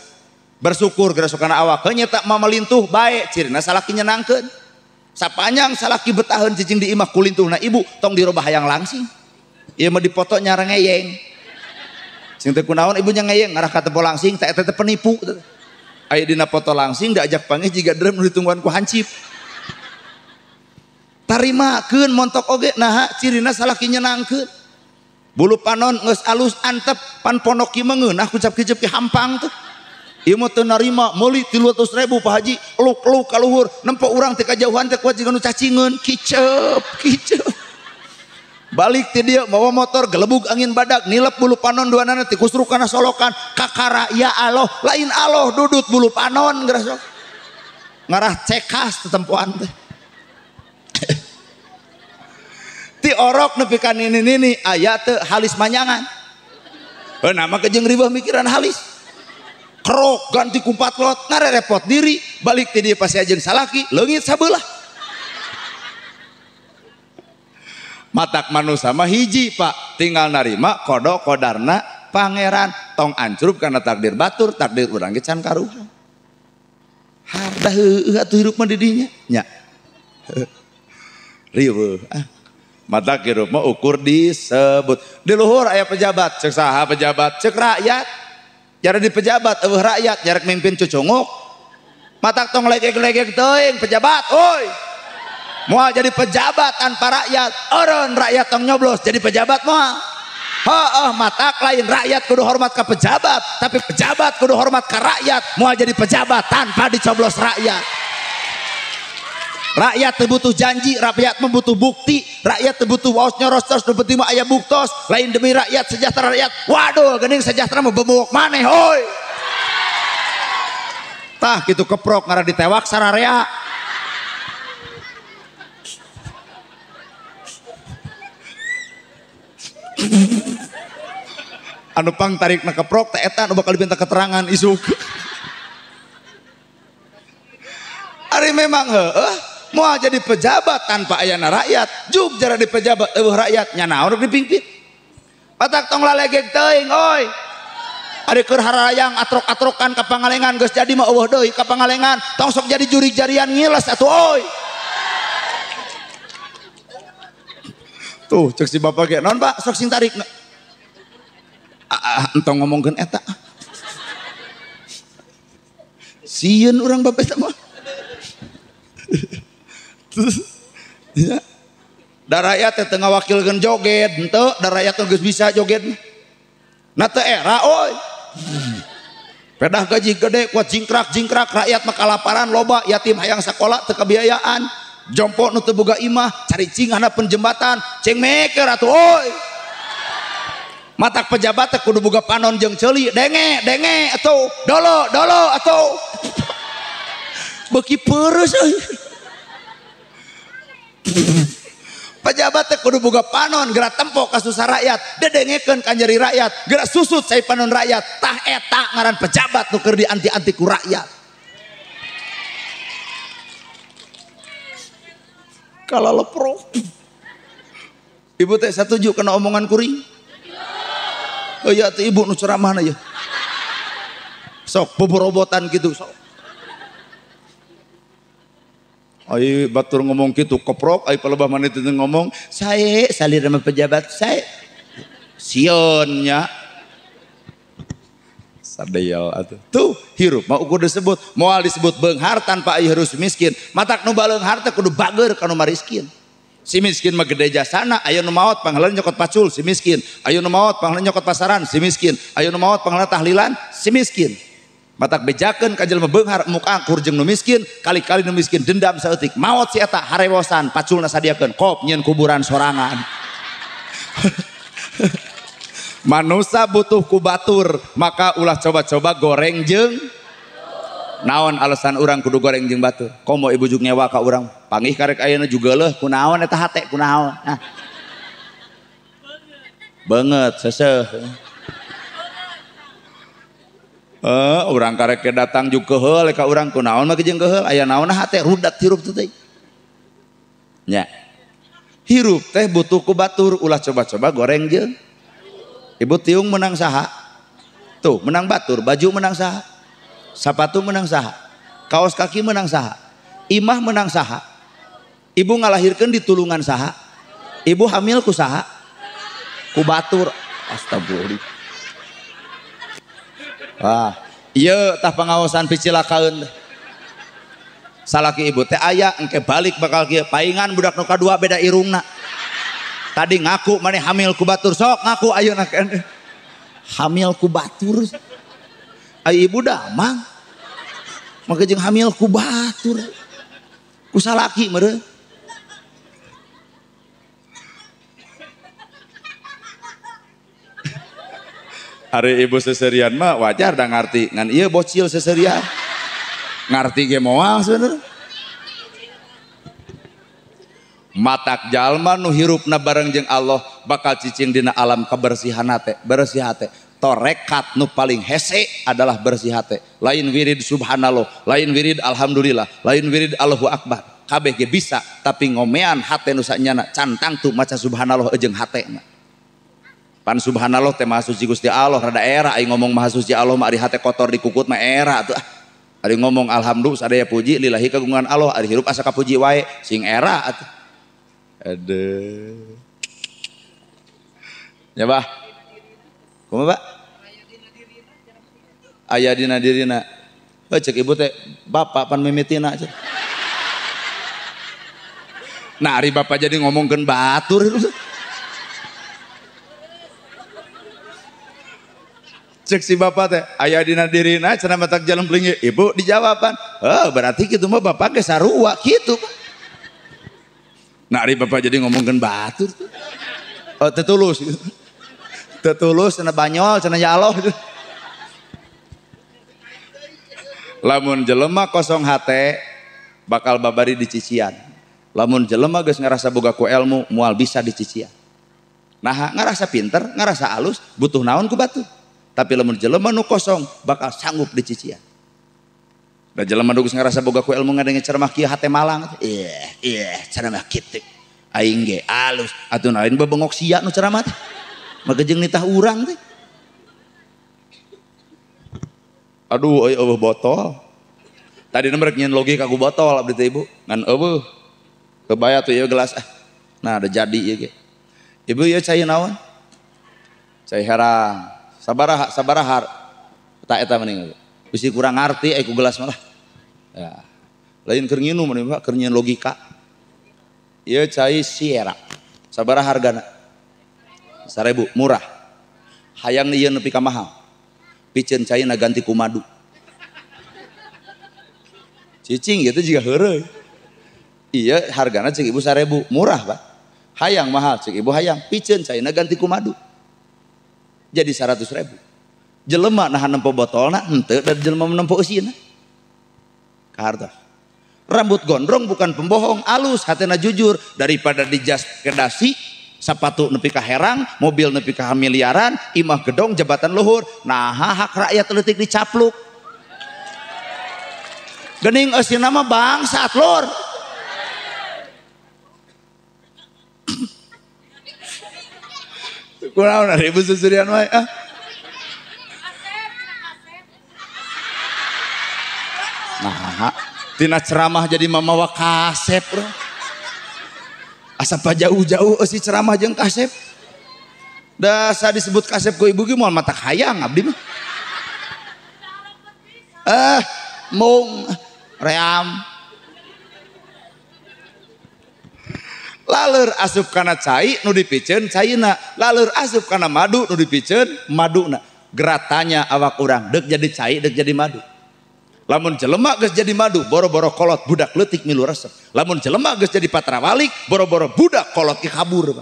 Bersyukur gerasa kana awak heuh nyeta mama lintuh bae cirina salaki nyenangkeun. Sapanjang salaki betaheun cicing di imah kulintuhna ibu tong dirobah hayang langsing. Ieu mah dipoto nyarang ngeyeng. Sing teu kunaon ibunya ngeyeng ngarah ka tempo langsing teh eta teh penipu. Aya dina foto langsing diajak panggih jiga drum nu ditungguan ku hancip. Tarimakeun montok oge naha cirina salaki nyenangkeun. Bulu panon geus alus antep pan pondok ieu mah ngeunah kucap-kicep ki hampang tuh. Ieu mah teu narima meuli 300.000 Pak Haji luk-luk ka luhur nempo urang teh kajauhan teh kuat jiga nu cacingeun kicep kicep. Balik ti dieu mawa motor gelebug angin badak nilep bulu panon duanana ti kusruk kana solokan kakara ya Allah lain Allah dudut bulu panon geura sok. Ngarah cekas tetempoan teh. Ti orok nepi ka nini-nini aya teu halis manyangan. Heuh nama kejeng ribeuh mikiran halis. Kerok ganti ku 4 lot ngarerepot diri balik ti dieu pasti jeung salaki leungit sabelah. Matak manusia mah hiji Pak tinggal narima kodo kodarna pangeran tong ancrub karena takdir batur takdir urang ge can karuhan. Harda heueuh atuh hirup mah di dinya nya. Riweuh ah. Matak hirup mah ukur disebut. Di luhur aya pejabat cek saha pejabat cek rakyat. Jare di pejabat eueuh rakyat jarek mimpin cucunguk. Matak tong legeg-legeg teuing pejabat oi. Moal jadi pejabat tanpa rakyat, eureun rakyat tong nyoblos jadi pejabat moal. Heueuh matak lain rakyat kudu hormat ka pejabat, tapi pejabat kudu hormat ka rakyat. Moal jadi pejabat tanpa dicoblos rakyat. Rakyat teu butuh janji, rakyat mah butuh bukti, rakyat teu butuh waos nyoros terus nu penting mah aya buktos, lain demi rakyat sejahtera rakyat. Waduh geuning sejahtera mah bemuok maneh hoi. Tah kitu keprok ngarah ditewak sararea. Anu pang tarik na keprok teh eta anu bakal dipinta keterangan isuk. Ari memang heueuh Moal jadi pejabat tanpa ayana rakyat, juk jara di pejabat eueuh rakyat nya naon rek dipimpin. Patak tong lalegeg teuing oi. Ari keur harayang atrok-atrokan ka Pangalengan geus jadi mah eueuh deui ka Pangalengan, tong sok jadi jurig jarian ngiles atuh oi. Tuh cek si bapak ge, naon Pak sok sing tarik. Entong ngomongkeun eta. Sieun urang bapak eta mah. Ya. Da rakyat teh teu ngawakilkeun joget, henteu da rakyat teh geus bisa joget. Na teu era oi. Pedah gaji gede kuat jingkrak-jingkrak rakyat mah kalaparan loba, yatim hayang sakola teu kabiayaan, jompo nu teu boga imah, cari cing handapeun jembatan, cing meker atuh oi. Matak pejabat teh kudu boga panon jeung ceuli, denge denge atuh, dolo dolo atuh. Beuki peureus euy. Pejabat teh kudu boga panon geura tempo ka susah rakyat, dedengekeun ka nyeri rakyat, geura susut cai panon rakyat. Tah eta ngaran pejabat nu keur dianti-anti ku rakyat. Kalalepro. Ibu teh satuju kana omongan kuring? Oh ya teh ibu nu ceramahna ya. Sok boborobotan gitu sok. Ai batur ngomong gitu keprok, ai palebah maneh teu ngomong, sae salir sama pejabat sae. Sieun nya. Sadayal atuh. Tuh hirup mah ukur disebut, moal disebut beunghar tanpa aya harus miskin. Matak nu baleunghar teh kudu bager ka nu mariskin. Si miskin mah gede jasana, aya nu maot panghalan nyokot pacul si miskin, aya nu maot panghalan nyokot pasaran si miskin, aya nu maot panghalan tahlilan si miskin. Matak bejakeun ka jelema beunghar muka akur jeung nu miskin, kali-kali nu miskin dendam saeutik, maot si eta harewosan paculna sadiakeun kop nyieun kuburan sorangan. Manusa butuh ku batur, maka ulah coba-coba goreng jeung naon alasan urang kudu goreng jeung batur. Komo ibu juk nyewa ka urang, panggih karek ayeuna juga leuh kunaon eta hate kunaon. Nah. Banget seseuh. Urang karek datang juk keheul ka urang kunaon mah jeung keheul aya naon hate rudat hirup teh. Nya. Hirup teh butuh ku batur, ulah coba-coba goreng jeung. Ibu tiung menang saha? Tuh, menang batur, baju menang saha? Sapatu menang saha? Kaos kaki menang saha? Imah menang saha? Ibu ngalahirkeun di tulungan saha? Ibu hamil ku saha? Ku batur. Astagfirullah. Wah, ieu tah pangaosan picilakaeun. Salaki ibu teh aya engke balik bakal kieu paingan budak nu kadua beda irungna. Tadi ngaku maneh hamil ku batur, sok ngaku ayeuna keneh. Hamil ku batur. Ai ibu damang. Maka jeung hamil ku batur. Ku salaki meureun. Ari ibu seserian mah wajar da ngarti, ngan ieu bocil seserian. Ngarti ge moal sebenarnya. Matak jalma nu hirupna bareng jeung Allah bakal cicing dina alam kebersihan hate, bersih hate. Torekat nu paling hese adalah bersih hate. Lain wirid subhanallah, lain wirid alhamdulillah, lain wirid Allahu akbar. Kabeh ge bisa, tapi ngomean hate nu sanyana cantang tuh maca subhanallah jeung hatena. Pan subhanallah teh maha suci Gusti Allah rada era aing ngomong maha suci Allah mah ari hate kotor dikukut mah era atuh. Ari ngomong alhamdulillah sadaya puji lillahi kagungan Allah ari hirup asa kapuji wae sing era atuh. Aduh. Ya bah. Kumaha, Pak? Aya dina dirina. Heuh cek ibu teh bapak pan mimitina cek. Nah ari bapak jadi ngomongkeun batur. Cek si bapak teh aya dina dirina cenah matak jalan pelinggih. Ibu dijawaban. Heuh berarti kitu mah bapak ge sarua kitu. Nah ari bapak jadi ngomongkeun batur. Oh teu tulus. Teu tulus cenah banyol cenah ya Allah. Lamun jelema kosong hate bakal babari dicician. Lamun jelema geus ngarasa boga ku ilmu moal bisa dicician. Nah ngarasa pinter, ngarasa alus, butuh naon ku batur. Tapi lamun jelema nu kosong bakal sanggup dicician. Da jelema geus ngarasa boga ku ilmu ngadenge ceramah kieu hate malang. Iya, iya ceramah kitu. Aing ge alus atuh lain bebengok sia nu ceramah teh. Maka jeung nitah urang teh. Aduh euy eueuh botol. Tadi merek nyeun logika ku botol abdi teh ibu. Ngan eueuh. Kebaya tuh ieu gelas ah. Nah, ada jadi ieu ge. Ibu ieu cai naon? Cai herang. Sabaraha sabaraha tak eta mending. Bisi kurang ngarti ku gelas malah. Ya. Lain keur nginum mah Pak, keur nyeun logika. Ieu cai Sierra. Sabaraha hargana? 1000, murah. Hayang ieu nepi ka mahal. Piceun caina ganti ku madu. Cicing ieu teh jiga heureuy. Ieu hargana cek ibu 1000, murah Pak. Hayang mahal cek ibu hayang, piceun caina ganti ku madu. Jadi 100.000. Jelema nahan nempo botolna henteu da jelema nempo eusina. Kahartos. Rambut gondrong bukan pembohong, alus hatena jujur daripada dijas ke dasi, sapatu nepi ka herang, mobil nepi ka miliaran, imah gedong jabatan luhur. Nah, hak rakyat leutik dicapluk. Gening eusina mah bangsat lur. Kunaon ari ibu susurian wae ah. Nah, tina ceramah jadi mamawa kasep bro. Asa jauh-jauh eusi ceramah jeung kasep. Da sa disebut kasep ku ibu ge moal mata hayang abdi mah. Eh, mung ream. Laleur asup kana cai nu dipiceun caina, laleur asup kana madu nu dipiceun maduna. Geratanya awak urang deuk jadi cai deuk jadi madu. Lamun jelema geus jadi madu, boro-boro kolot budak leutik milu resep. Lamun jelema geus jadi patrawalik, boro-boro budak kolot ge kabur.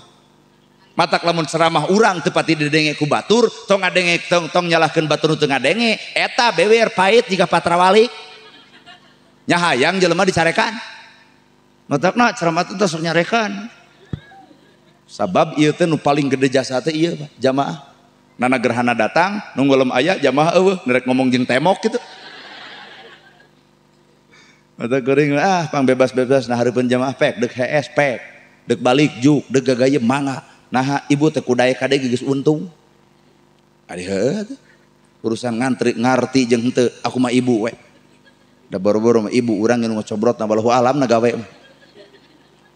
Matak lamun ceramah urang teu pati didenge ku batur, tong ngadenge tong nyalahkeun batur nu teu ngadenge, eta bewer pahit jiga patrawalik. Nya hayang jelema dicarekan. Matakna ceramah teh sok nyarekan. Sabab ieu teh nu paling gede jasa teh ieu jamaah. Nana gerhana datang, nu ngulem aya jamaah eueuh, nerek ngomong jeung temok kitu. Mata kuring ah pang bebas-bebas nah hareupeun jamaah pek deuk HS pek deuk balik juk deuk gagayem mangga naha ibu teh kudae kade geus untung ari heueuh urusan ngantri ngarti jeung henteu aku mah ibu we da boro-boro mah ibu urang nu ngocobrot na balahu alam na gawe mah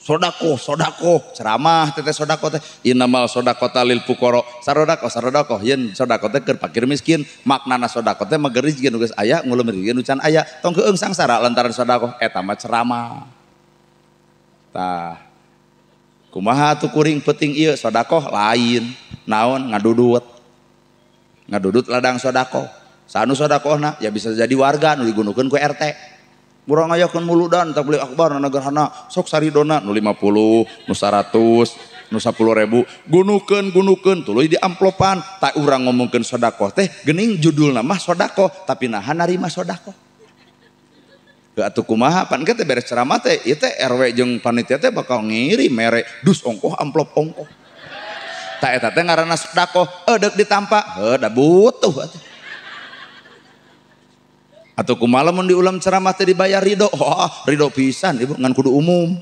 sodako sodako ceramah teh sodako teh innamal sodaqata lil fuqara sarodako sarodako yen sodako teh keur fakir miskin maknana sodako teh mager rezeki nu geus aya ngulum rezeki nu can aya tong keung sangsara lantaran sodako eta mah ceramah tah kumaha atuh kuring penting ieu sodako lain naon ngadudut ngadudut ladang sodako sanu sodakohna ya bisa jadi warga nu digunukeun ku RT murang ngayakeun muludan tabligh akbar na gerhana sok saridona nu 50 nu 100 nu 10.000 gunukeun gunukeun tuluy di amplopan tak urang ngomongkeun sedekah teh geuning judulna mah sedekah tapi naha narima sedekah heuh atuh kumaha pan teh beres ceramah teh ieu teh RW jeung panitia teh bakal ngirim mere dus ongkoh amplop ongkoh tak eta teh ngaranna sedekah deuk ditampa heuh da butuh atuh. Atau kumaha lamun diulam ceramah teh dibayar ridho, oh, ridho pisan ibu ngan kudu umum.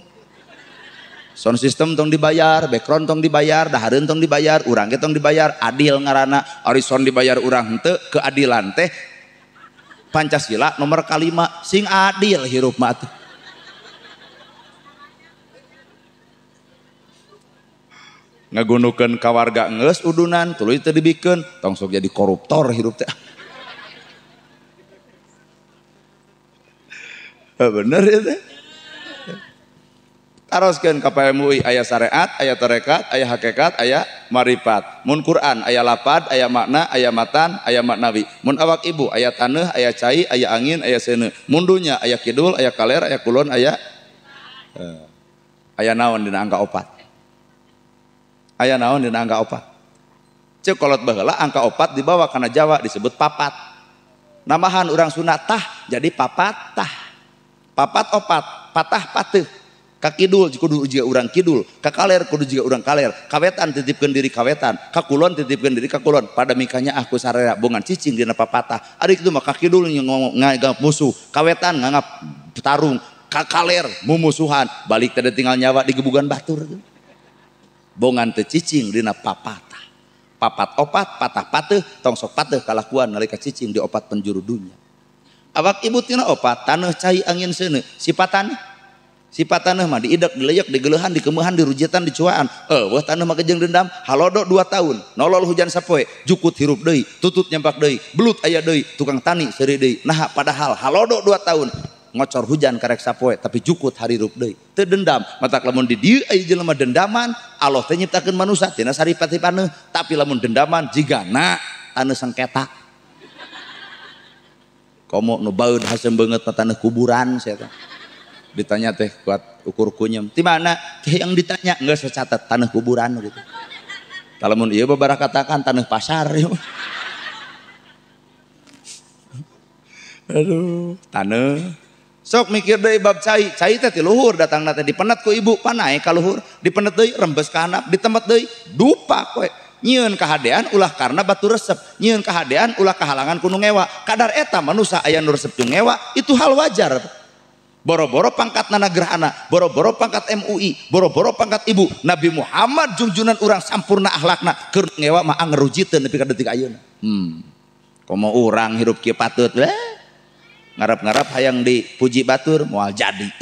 Sound system tong dibayar, background tong dibayar, dahareun tong dibayar, urang ge tong dibayar, adil ngaranna, ari sound dibayar urang henteu, keadilan teh Pancasila nomor kalima, sing adil hirup mah atuh. Ngagunukeun ka warga geus udunan, tuluy teu dibikeun, tong sok jadi koruptor hirup teh. Bener itu. Taroskeun ka PMUI aya syariat, aya tarekat, aya hakikat, aya marifat. Mun Quran aya lapad, aya makna, aya matan, aya maknawi. Mun awak ibu aya taneuh, aya cai, aya angin, aya seuneu. Mun dunya aya kidul, aya kaler, aya kulon, aya aya naon dina angka opat. Aya naon dina angka opat. Ceuk kolot baheula angka opat dibawa kana Jawa disebut papat. Namahan urang Sunda tah jadi papat tah. Papat opat, patah pateuh. Ka kidul kudu jiga urang kidul, ka kaler kudu jiga urang kaler, kawetan titipkeun diri kawetan, ka kulon titipkeun diri ka kulon. Pada mikanya aku sararea bongan cicing dina papatah. Ari kitu mah ka kidul nganggap musuh, kawetan nganggap tarung, ka kaler mumusuhan, balik teh tinggal nyawa digebugan batur. Bongan teu cicing dina papatah. Papat opat, patah pateuh, tong sok pateuh kalakuan nalika cicing di opat penjuru dunya. Awak ibu tina opat, taneuh cai angin seuneu, sifat taneuh. Sifat tanah mah diidek, dileyek, digeleuhan, dikemeuhan, dirujitan, dicuaan. Eueuh tanah mah kejeng dendam, halodo 2 tahun, nolol hujan sapoe, jukut hirup deui, tutut nyampak deui, belut aya deui, tukang tani seuri deui. Nah padahal halodo 2 tahun, ngocor hujan karek sapoe, tapi jukut harirup deui. Teu dendam, matak lamun di dieu aya jelema dendaman, Allah teh nyiptakeun manusia tina saripati paneuh, tapi lamun dendaman jigana taneuh sengketa. Komo nu baeud haseum beungeut mah taneuh kuburan sia teh. Ditanya teh kuat ukur kunyem di mana teh yang ditanya nggak saya catat tanah kuburan gitu. Kalau mun ieu babara katakan tanah pasar. Aduh, tanah sok mikir deui bab cai, cai teh ti luhur datangna teh dipenet ku ibu panae ka luhur, dipenet deui rembes ka handap, ditemet deui dupa koe. Nyieun kahadean ulah karena batu resep, nyieun kahadean ulah kahalangan ku nu ngewa. Kadar eta manusa aya nu resep jeung ngewa, itu hal wajar. Boro-boro pangkat nana gerhana, boro-boro pangkat MUI, boro-boro pangkat ibu. Nabi Muhammad junjunan urang sampurna akhlakna, keur ngewa mah angerujiteun nepi ka detik ayeuna. Komo urang hirup kieu patut we. Ngarap-ngarap hayang dipuji batur moal jadi.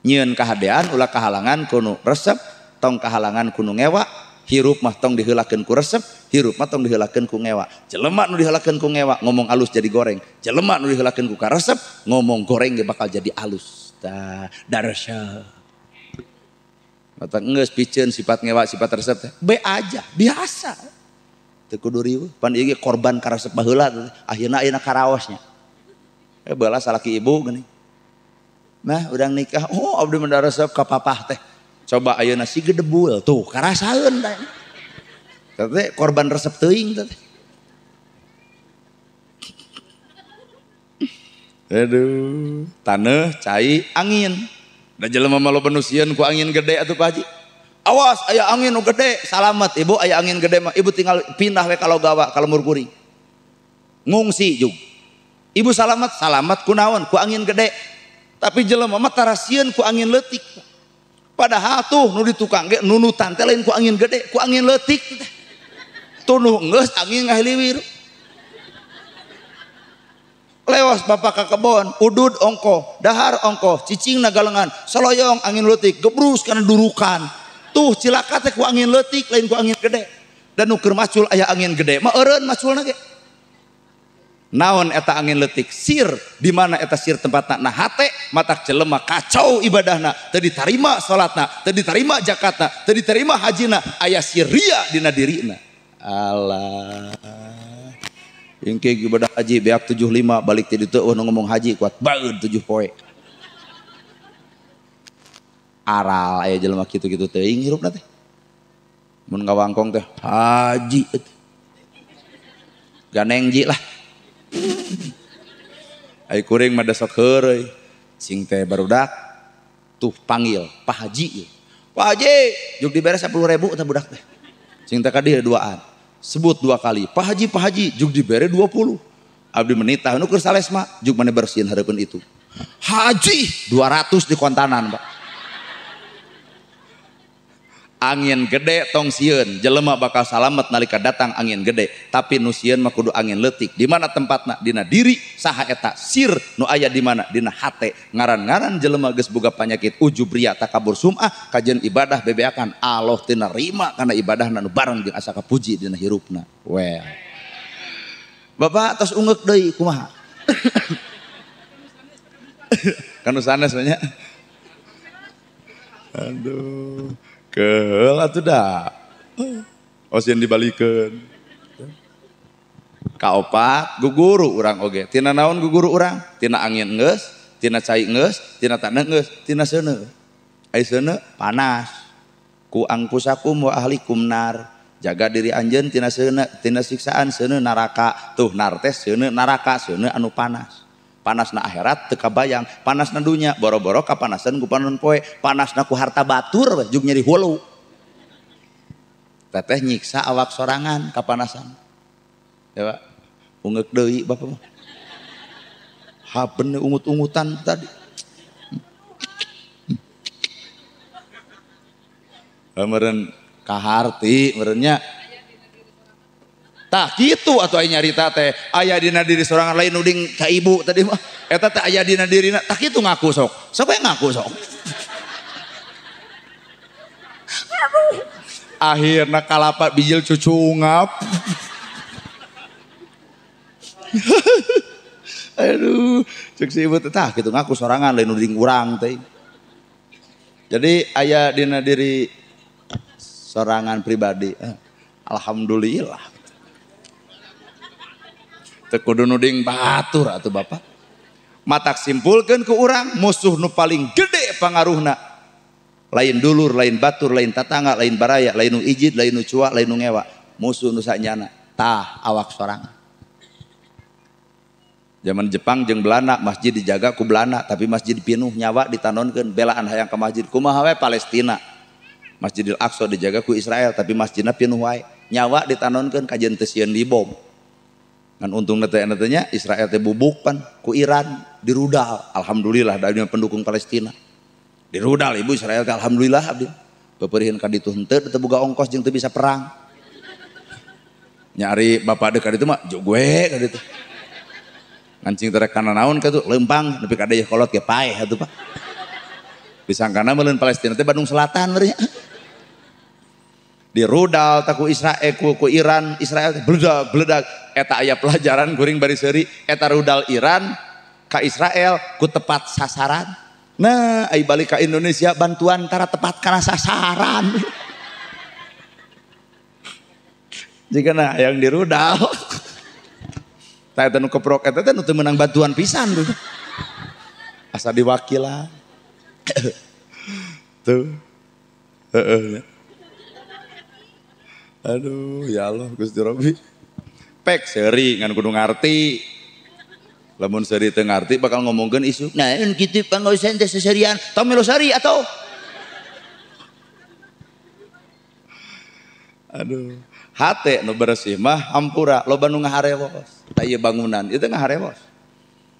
Nyieun kahadean ulah kahalangan ku nu resep, tong kahalangan ku nu ngewa. Hirup mah tong diheulakeun ku resep, hirup mah tong diheulakeun ku ngewa. Jelema nu diheulakeun ku ngewa ngomong alus jadi goreng. Jelema nu diheulakeun ku karesep ngomong goreng ge bakal jadi alus. Tah, darasya. Mata geus piceun sifat ngewa sifat resep teh. Be aja, biasa. Teu kudu riweuh, pan ieu ge korban karesep baheula akhirna ayeuna karaosnya. Balas salaki ibu geuning. Nah, urang nikah, oh abdi mah resep ka papah teh. Coba ayeuna si gedebul tuh karasaeun teh. Teh korban resep teuing teh. Aduh, taneuh cai angin. Da jelema mah loba nu sieun ku angin gede atuh Pak Haji. Awas aya angin nu gede, salamet ibu aya angin gede mah ibu tinggal pindah we ka Logawa ka lembur kuring. Ngungsi jug. Ibu salamet, salamet ku naon? Ku angin gede. Tapi jelema mah tara sieun ku angin leutik. Padahal tuh nu di tukang ge nunutan teh lain ku angin gede, ku angin leutik. Tunuh geus angin ngahiliwir. Lewas bapak ka kebon, udud ongkoh, dahar ongkoh, cicing nagalengan, saloyong angin leutik, gebrus kana durukan. Tuh cilaka teh ku angin leutik lain ku angin gede. Dan nu keur macul aya angin gede, mah eureun maculna ge. Naon eta angin leutik sir di mana eta sir tempatna na hate matak jelema kacau ibadahna teu ditarima salatna teu ditarima zakatna teu ditarima hajina aya sir ria dina dirina. Allah engke ibadah haji beak 75 balik ti ditu eueuh nu ngomong haji kuat baeud 7 poe. Aral aya jelema kitu-kitu teuing hirupna teh mun ngawangkong teh haji ganeng ji lah. Ai kuring mah sok heureuy cing teh barudak tuh panggil Pak Haji. Pak Haji juk dibere 10.000 teh budak teh. Cing teh ka dieu duaan. Sebut 2 kali Pak Haji Pak Haji juk dibere 20. Abdi menitah nu keur salesma juk mane bersihin hareupeun itu. Haji 200 di kontanan Pak. Angin gede tong sieun, jelema bakal salamet nalika datang angin gede, tapi nu sieun mah kudu angin leutik. Di mana tempatna? Dina diri saha eta sir nu aya di mana? Dina hate. Ngaran-ngaran jelema geus boga panyakit ujub ria takabur sum'ah kajeun ibadah bebeakan Allah teu narima kana ibadahna nu bareng jeung asa kapuji dina hirupna. Well. Bapak tos ungeuk deui kumaha? Kanu sanes nya. Aduh. Keul atuh dah. Oh sieun dibalikeun. Kaopat guguru urang oge. Tina naon guguru urang? Tina angin geus, tina cai geus, tina taneuh geus, tina seuneu. Ai seuneu panas. Ku angpusakum wa ahlikum nar. Jaga diri anjeun tina seuneu, tina siksaan seuneu neraka. Tuh nar teh seuneu neraka, seuneu anu panas. Panasna akhirat teu kabayang, panasna dunya boro-boro kapanasan ku panon poe, panasna ku harta batur we jeung nyeri hulu. Teteh nyiksa awak sorangan kapanasan. Ya Pak, ungeuk deui bapak mah. Haben ungut-ungutan tadi. Meureun kaharti meureunnya. Tah kitu atuh aya nyarita teh, aya dina diri sorangan lain nuding ka ibu tadi mah. Eta teh aya dina dirina, tah kitu ngaku sok. Sok we ngaku sok. Akhirna kalapa bijil cucungap. Aduh, cek si ibu teh tah kitu ngaku sorangan lain nuding urang teh. Jadi aya dina diri sorangan pribadi. Alhamdulillah. Teu kudu nuding batur atuh bapak. Matak simpulkeun ku urang musuh nu paling gede pangaruhna lain dulur, lain batur, lain tatangga, lain baraya, lain nu ijid, lain nu cua, lain nu ngewa. Musuh nu sanyana tah awak sorangan. Zaman Jepang jeung Belanda masjid dijaga ku Belanda tapi masjid pinuh nyawa ditanonkeun belaan hayang ka masjid kumaha we Palestina. Masjidil Aqsa dijaga ku Israel tapi masjidna pinuh wae nyawa ditanonkeun kajeun teu sieun dibom. Ngan untungna teh nya Israel teh bubuk pan ku Iran dirudal. Alhamdulillah da pendukung Palestina. Dirudal ibu Israel teh alhamdulillah abdi. Pepeuriheun ka ditu henteu teu boga ongkos jeung teu bisa perang. Nyari bapak deuk ka ditu mah jogue ka ditu. Ngancing teh rek kana naon ka tu leumpang nepi ka deui kolot ge paeh atuh Pak. Disangkana meuleun Palestina teh Bandung Selatan meureun nya. Dirudal taku Israel ku Iran, Israel beledag beledag eta aya pelajaran kuring bari seuri eta rudal Iran ka Israel ku tepat sasaran. Nah, ai balik ka Indonesia bantuan tara tepat kana sasaran. Jigana hayang dirudal. Tah eta nu keprok eta teh nu teu meunang bantuan pisan tuh. Asa diwakilan. Tuh. Heeh. Aduh, ya Allah Gusti Robbi. Pek seuri ngan kudu ngarti. Lamun seuri teu ngarti bakal ngomongkeun isu. Nah, kitu pangaosan teh seserian, tong melu seuri atuh. Aduh, hate nu bersih mah hampura loba nu ngaharewos. Tah ieu bangunan ieu teh ngaharewos.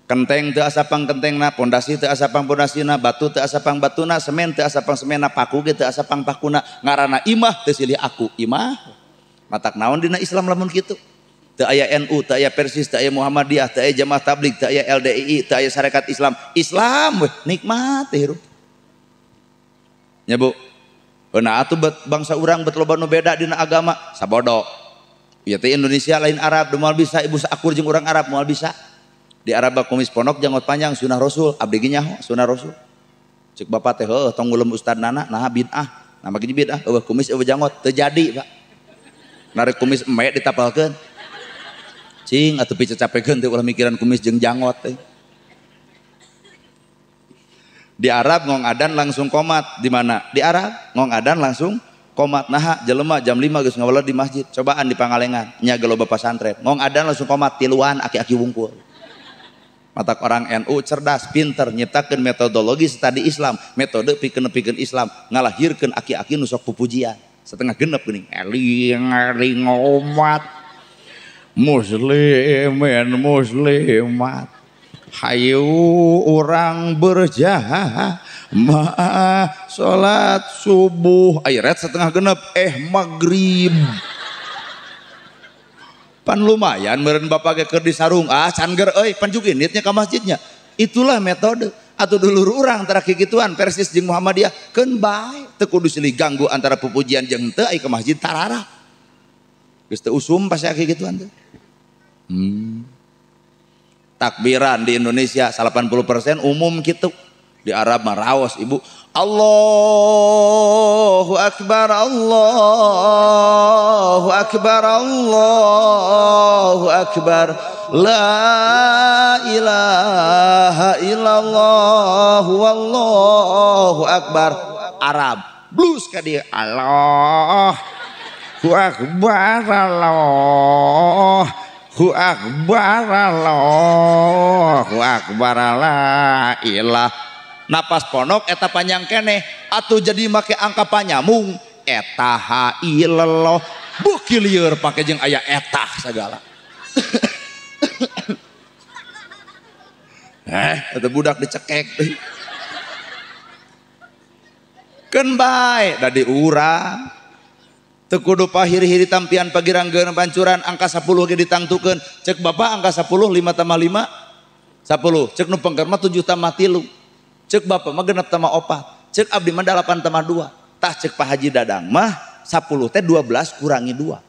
Kenteng teu asapang kentengna, pondasi teu asapang pondasina, batu teu asapang batuna, semen teu asapang semena, paku ge teu asapang pakuna, ngaranna imah teu silih aku, imah. Matak naon dina Islam lamun kitu? Teu aya NU, teu aya Persis, teu aya Muhammadiyah, teu aya Jamaah Tabligh, teu aya LDII, teu aya Sarekat Islam. Islam weh nikmat hirup. Nya Bu. Nah atuh bangsa urang bet loba nu beda dina agama, sabodo. Ieu teh Indonesia lain Arab, moal bisa ibu sakur jeung urang Arab moal bisa. Di Arab kumis ponok janggot panjang sunah Rasul, abdi ge nyaho sunah Rasul. Cek bapak teh heuh tong ngulem ustad nana naha bid'ah. Nah make bid'ah eueuh kumis eueuh janggot teu jadi, Pak. Narik kumis emek ditapalkeun. Cing atuh picacapekeun teh ulah mikiran kumis jeung janggot teh. Di Arab ngong adan langsung komat. Di mana? Di Arab ngong adan langsung komat. Naha jelema jam 5 geus ngawaled di masjid. Cobaan di Pangalengan nya ge loba pasantren. Ngong adan langsung komat tiluan aki-aki wungkul. Matak orang NU cerdas, pinter, nyiptakeun metodologi studi Islam, metode pikeun-pikeun Islam, ngalahirkeun aki-aki nu sok pupujian. Setengah genep geuning. Eling eling umat muslimin muslimat. Hayu urang berjamaah salat subuh. Ayret setengah genep maghrib. Pan lumayan meureun bapak ge keur di sarung, ah can ger euy pan juk inditnya ka masjidnya. Itulah metode. Atuh dulur urang tara kikituan Persis jeung Muhammadiyah keun bae teu kudu silih ganggu antara pupujian jeung teu ai ka masjid tarara. Geus teu usum pasti kikituan teh. Takbiran di Indonesia 80% umum kitu. Di Arab mah raos ibu. Allahu akbar, Allahu akbar, Allahu akbar. La ilaha illallah wallahu akbar. Arab blues ka dia. Allahu akbar, Allahu Allahu akbar, Allahu akbar, la ilah. Napas ponok eta panjang keneh atuh jadi make angka panyamung eta ha ilallah. Beuki lieur pake jeung aya etah segala. Eta budak dicekek. Keun bae da di urang. Teu kudu pahiri-hiri tampian pagiranggeun pancuran angka 10 ge ditangtukeun. Cek bapak angka 10 5 tambah 5 10. Cek nu pengker mah 7 tambah 3. Cek bapak mah 6 tambah 4. Cek abdi mah 8 tambah 2. Tah cek Pak Haji Dadang mah 10 teh 12 kurangi 2.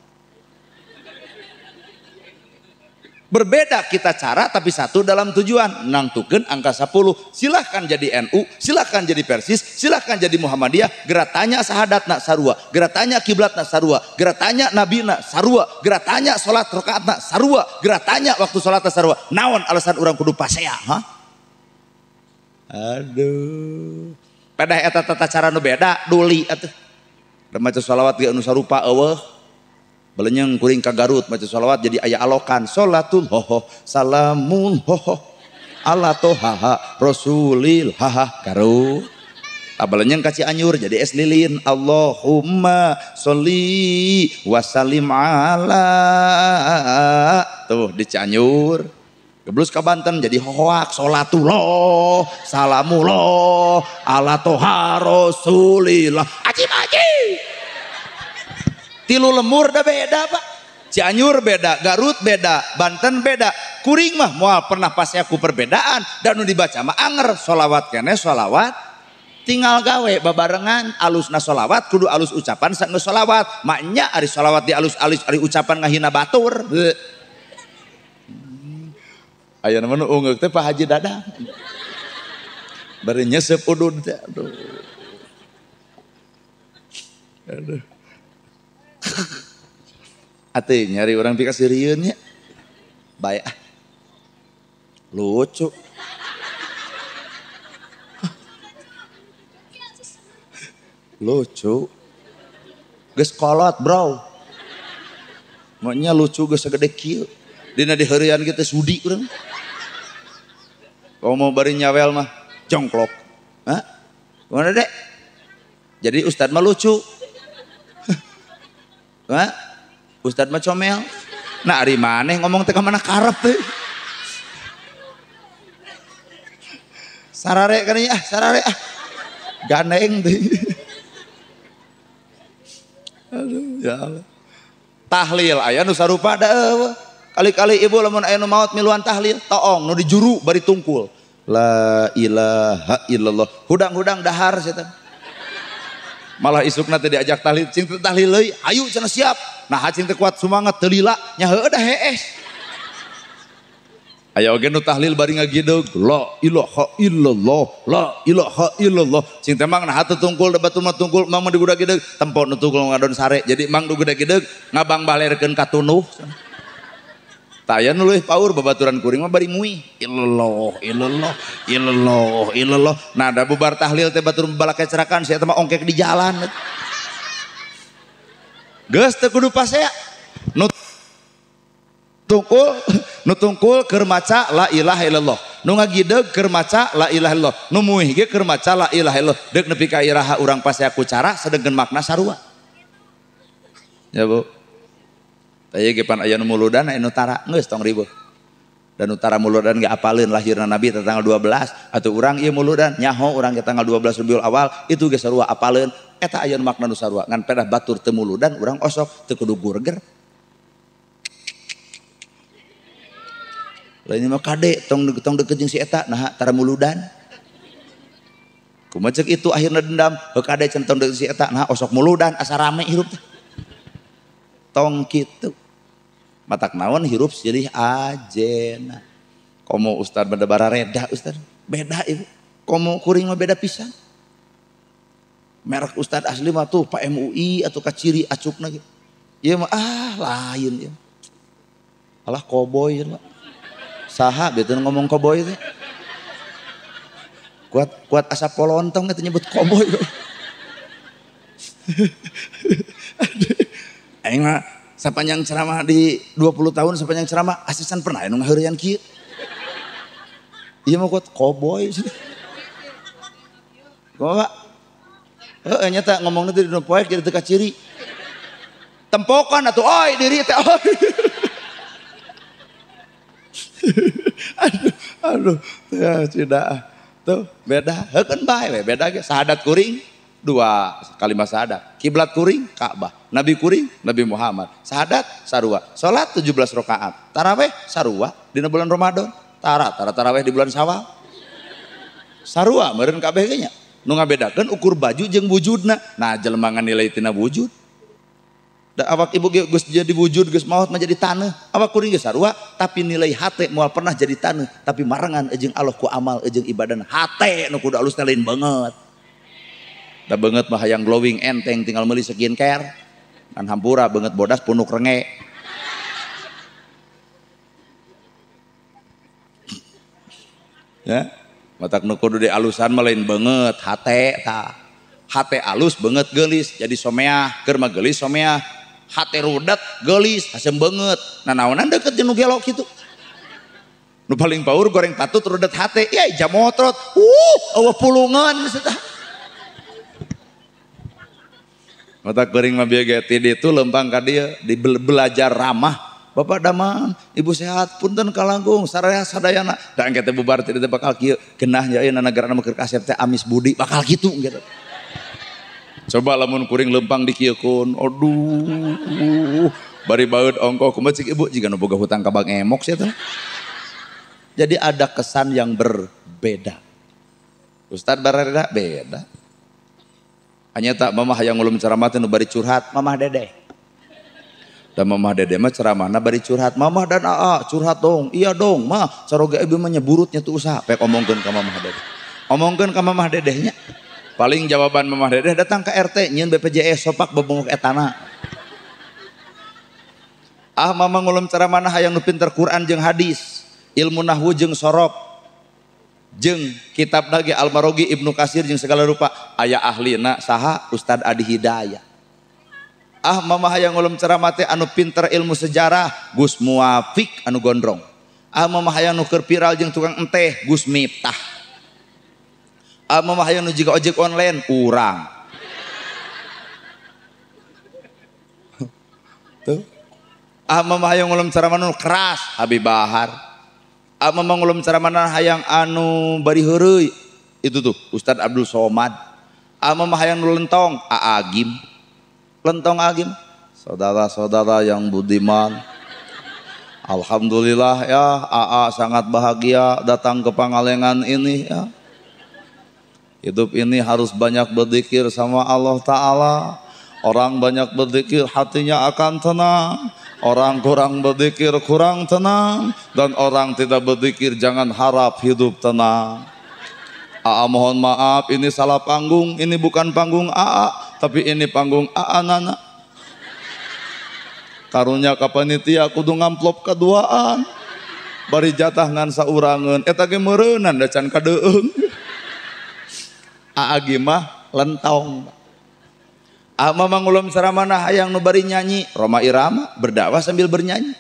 Berbeda kita cara tapi satu dalam tujuan, nangtukeun angka 10. Silahkan jadi NU, silahkan jadi Persis, silahkan jadi Muhammadiyah, geura tanya sahadatna sarua, geura tanya kiblatna sarua, geura tanya nabina sarua, geura tanya salat rakaatna sarua, geura tanya waktu salatna sarua. Naon alasan urang kudu pasea, ha? Aduh. Pedah eta tata cara nu beda, duli atuh. Da maca sholawat ge anu sarupa eueuh. Belenyeng kuring ka Garut maca sholawat jadi aya alokan sholatul hoho salamun hoho ala tohaha rasulil haha Garut. Tah belenyeng ka Cianjur jadi es lilin Allahumma sholli wa sallim ala. Tuh di Cianjur. Geblus ka Banten jadi hohoak sholatullah salamullah ala toha rasulillah. Ajib ajib. Tilu lemur dah beda pak. Cianjur beda, Garut beda, Banten beda. Kuring mah moal pernah pasti aku perbedaan. Dan nu dibaca mah anger sholawat kene sholawat. Tinggal gawe babarengan alusna sholawat kudu alus ucapan sanggeus sholawat. Maknya ari sholawat di alus-alus ari ucapan ngahina batur. Aya nu ungeuk teh Pak Haji Dadang. Bari nyesep udud teh. Aduh. Aduh. Atuh nyari orang pikasirieun nya. Bae ah. Lucu. Lucu. Geus kolot, bro. Maknya lucu geus sagede kieu. Dina diheureuyan kieu teh sudi urang. Kalau mau bari nyawel mah jongklok. Hah? Gimana, Dek? Jadi ustad mah lucu. Hah? Ustad mah comel. Nah ari maneh ngomong teh ka mana karep teh. Sarare kan ya, sarare ah. Gandeng teh. Aduh, ya Allah. Tahlil aya nu sarupa da eueuh. Kali-kali ibu lamun aya nu maot miluan tahlil, toong nu dijuru bari tungkul. La ilaha illallah. Hudang-hudang dahar setan. Malah isukna teh diajak tahlil, cing teh tahlil leuy, hayu cenah siap. Nah cing teh kuat semangat teu lila, nya heueuh dah hees. Aya oge nu tahlil bari ngagideg, la ilaha illallah, la ilaha illallah. Cing teh mang nah teu tungkul da batur mah tungkul, mang mah digudag-gideg, tempo nu tungkul ngadon sare. Jadi mang dugudag-gideg ngabang balerkeun ka tunuh. Taya nu leuwih paur babaturan kuring mah bari muih. Illallah, illallah, illallah, illallah. Nah da bubar tahlil teh batur balake cerakan sia teh mah ongkek di jalan. Geus teu kudu pasea. Nu tungkul keur maca la ilaha illallah. Nu ngagideg keur maca la ilaha illallah. Nu muih ge keur maca la ilaha illallah. Deuk nepi ka iraha urang pasea ku cara sedengkeun makna sarua. Ya Bu. Taya ge pan aya nu muludan aya nu tara geus tong ribuh. Dan utara muludan ge apaleun lahirna Nabi teh tanggal 12 atuh urang ieu muludan nyaho urang ge tanggal 12 Rabiul Awal itu ge sarua apaleun eta aya nu makna nu sarua ngan pedah batur teu muludan urang osok teu kudu gurger. Lain mah kade tong tong deket jeung si eta nah tara muludan. Kumaha ceuk itu akhirna dendam heuh kade cenah tong deket si eta nah osok muludan asa rame hirup teh. Tong kitu. Matak naon hirup silih ajena. Komo ustad beda barareda ustad. Beda ibu. Komo kuring mah beda pisan. Merek ustad asli mah tuh Pak MUI atau kaciri acukna gitu. Ieu mah ah lain ieu. Alah koboy ieu mah. Saha beuteun ngomong koboy teh. Kuat kuat asa polontong eta nyebut koboy. Aing mah Sapanjang ceramah di 20 tahun sepanjang ceramah asisan pernah anu ngaheureuyan kieu. Ieu mah kuat koboy. Kumaha Pak? Heeh nyata ngomongna teh dina poek jadi teu kaciri. Tempokan atuh oi diri teh oi. Aduh, aduh, ya tidak. Tuh beda, heukeun bae we beda ge sahadat kuring dua kalimat sahadat, kiblat kuring Ka'bah, nabi kuring Nabi Muhammad, sahadat sarua, salat 17 rakaat, taraweh sarua dina bulan Ramadan, tara tara taraweh di bulan Syawal. Sarua meureun kabeh ge nya. Nu ngabedakeun ukur baju jeung wujudna. Nah jelema nganilai tina wujud. Da awak ibu ge geus jadi wujud geus maot mah jadi taneuh. Awak kuring ge sarua tapi nilai hate moal pernah jadi taneuh, tapi marengan jeung Allah ku amal jeung ibadahna. Hate nu kudu alus teh lain banget. Da beungeut mah hayang glowing enteng tinggal meuli skincare. Kan hampura beungeut bodas punuk renge. Ya, matak nu kudu dialusan mah lain beungeut hate tah. Hate alus beungeut geulis jadi someah, keur mah geulis someah. Hate rudet geulis hasem beungeut. Nanaonan deukeut jeung nu gelo kitu. Nu paling paur goreng patut rudet hate, ya jamotrot. Eueuh pulungan maksudna. Mata kuring mah bieu ge ti ditu lempang ka dieu di belajar ramah. Bapak damang, ibu sehat, punten kalangkung, saraya sadayana. Da engke teh bubar ti dieu bakal kieu. Genah nya ayeuna nagarana mah keur kasep teh amis budi bakal kitu gitu. Coba lamun kuring lempang di kieu kun, aduh. Bari baeud ongkoh kumaha cik ibu jiga nu boga hutang ka Bank Emok sia teh. Jadi ada kesan yang berbeda. Ustad barareda beda. Hanya tak mamah hayang ngulum ceramah teh nu bari curhat, mamah dedeh. Dan mamah dedeh mah ceramahna bari curhat, mamah dan aa curhat dong, iya dong, mah caroge ieu mah nyeburutnya tuh usaha, pek omongkeun ka mamah dedeh. Omongkeun ka mamah dedehnya. Paling jawaban mamah dedeh datang ke RT nyieun BPJS sopak bebongok etana. Ah mamah ngulum ceramahna hayang nu pinter Quran jeung hadis, ilmu nahwu jeung sorob. Jeung kitab lagi Al-Marogi Ibnu Kasir jeung segala rupa aya ahlina saha Ustad Adi Hidayah. Ah mama hayang ngulum ceramah teh anu pinter ilmu sejarah Gus Muwafiq anu gondrong. Ah mama hayang nu keur viral jeung tukang enteh Gus Miftah. Ah mama hayang nu jiga ojek online urang. Tuh. Ah mama hayang ngulum ceramah nu keras Habib Bahar. Ama mangulum ceramah hayang anu bari heureuy itu tuh Ustad Abdul Somad. Ama mah hayang nu lentong Aagim. Lentong Agim. Saudara-saudara yang budiman, alhamdulillah ya AA sangat bahagia datang ke Pangalengan ini ya. Hidup ini harus banyak berzikir sama Allah Ta'ala. Orang banyak berzikir hatinya akan tenang. Orang kurang berzikir kurang tenang. Dan orang tidak berzikir jangan harap hidup tenang. AA mohon maaf ini salah panggung. Ini bukan panggung AA, tapi ini panggung AA Nana. Karunya ka panitia kudu ngamplop kaduaan. Bari jatah ngan saurangeun. Eta ge meureunan da can kadeung. AA ge mah lentong. Ama mangulum saramana hayang nu bari nyanyi, Roma Irama berdakwah sambil bernyanyi.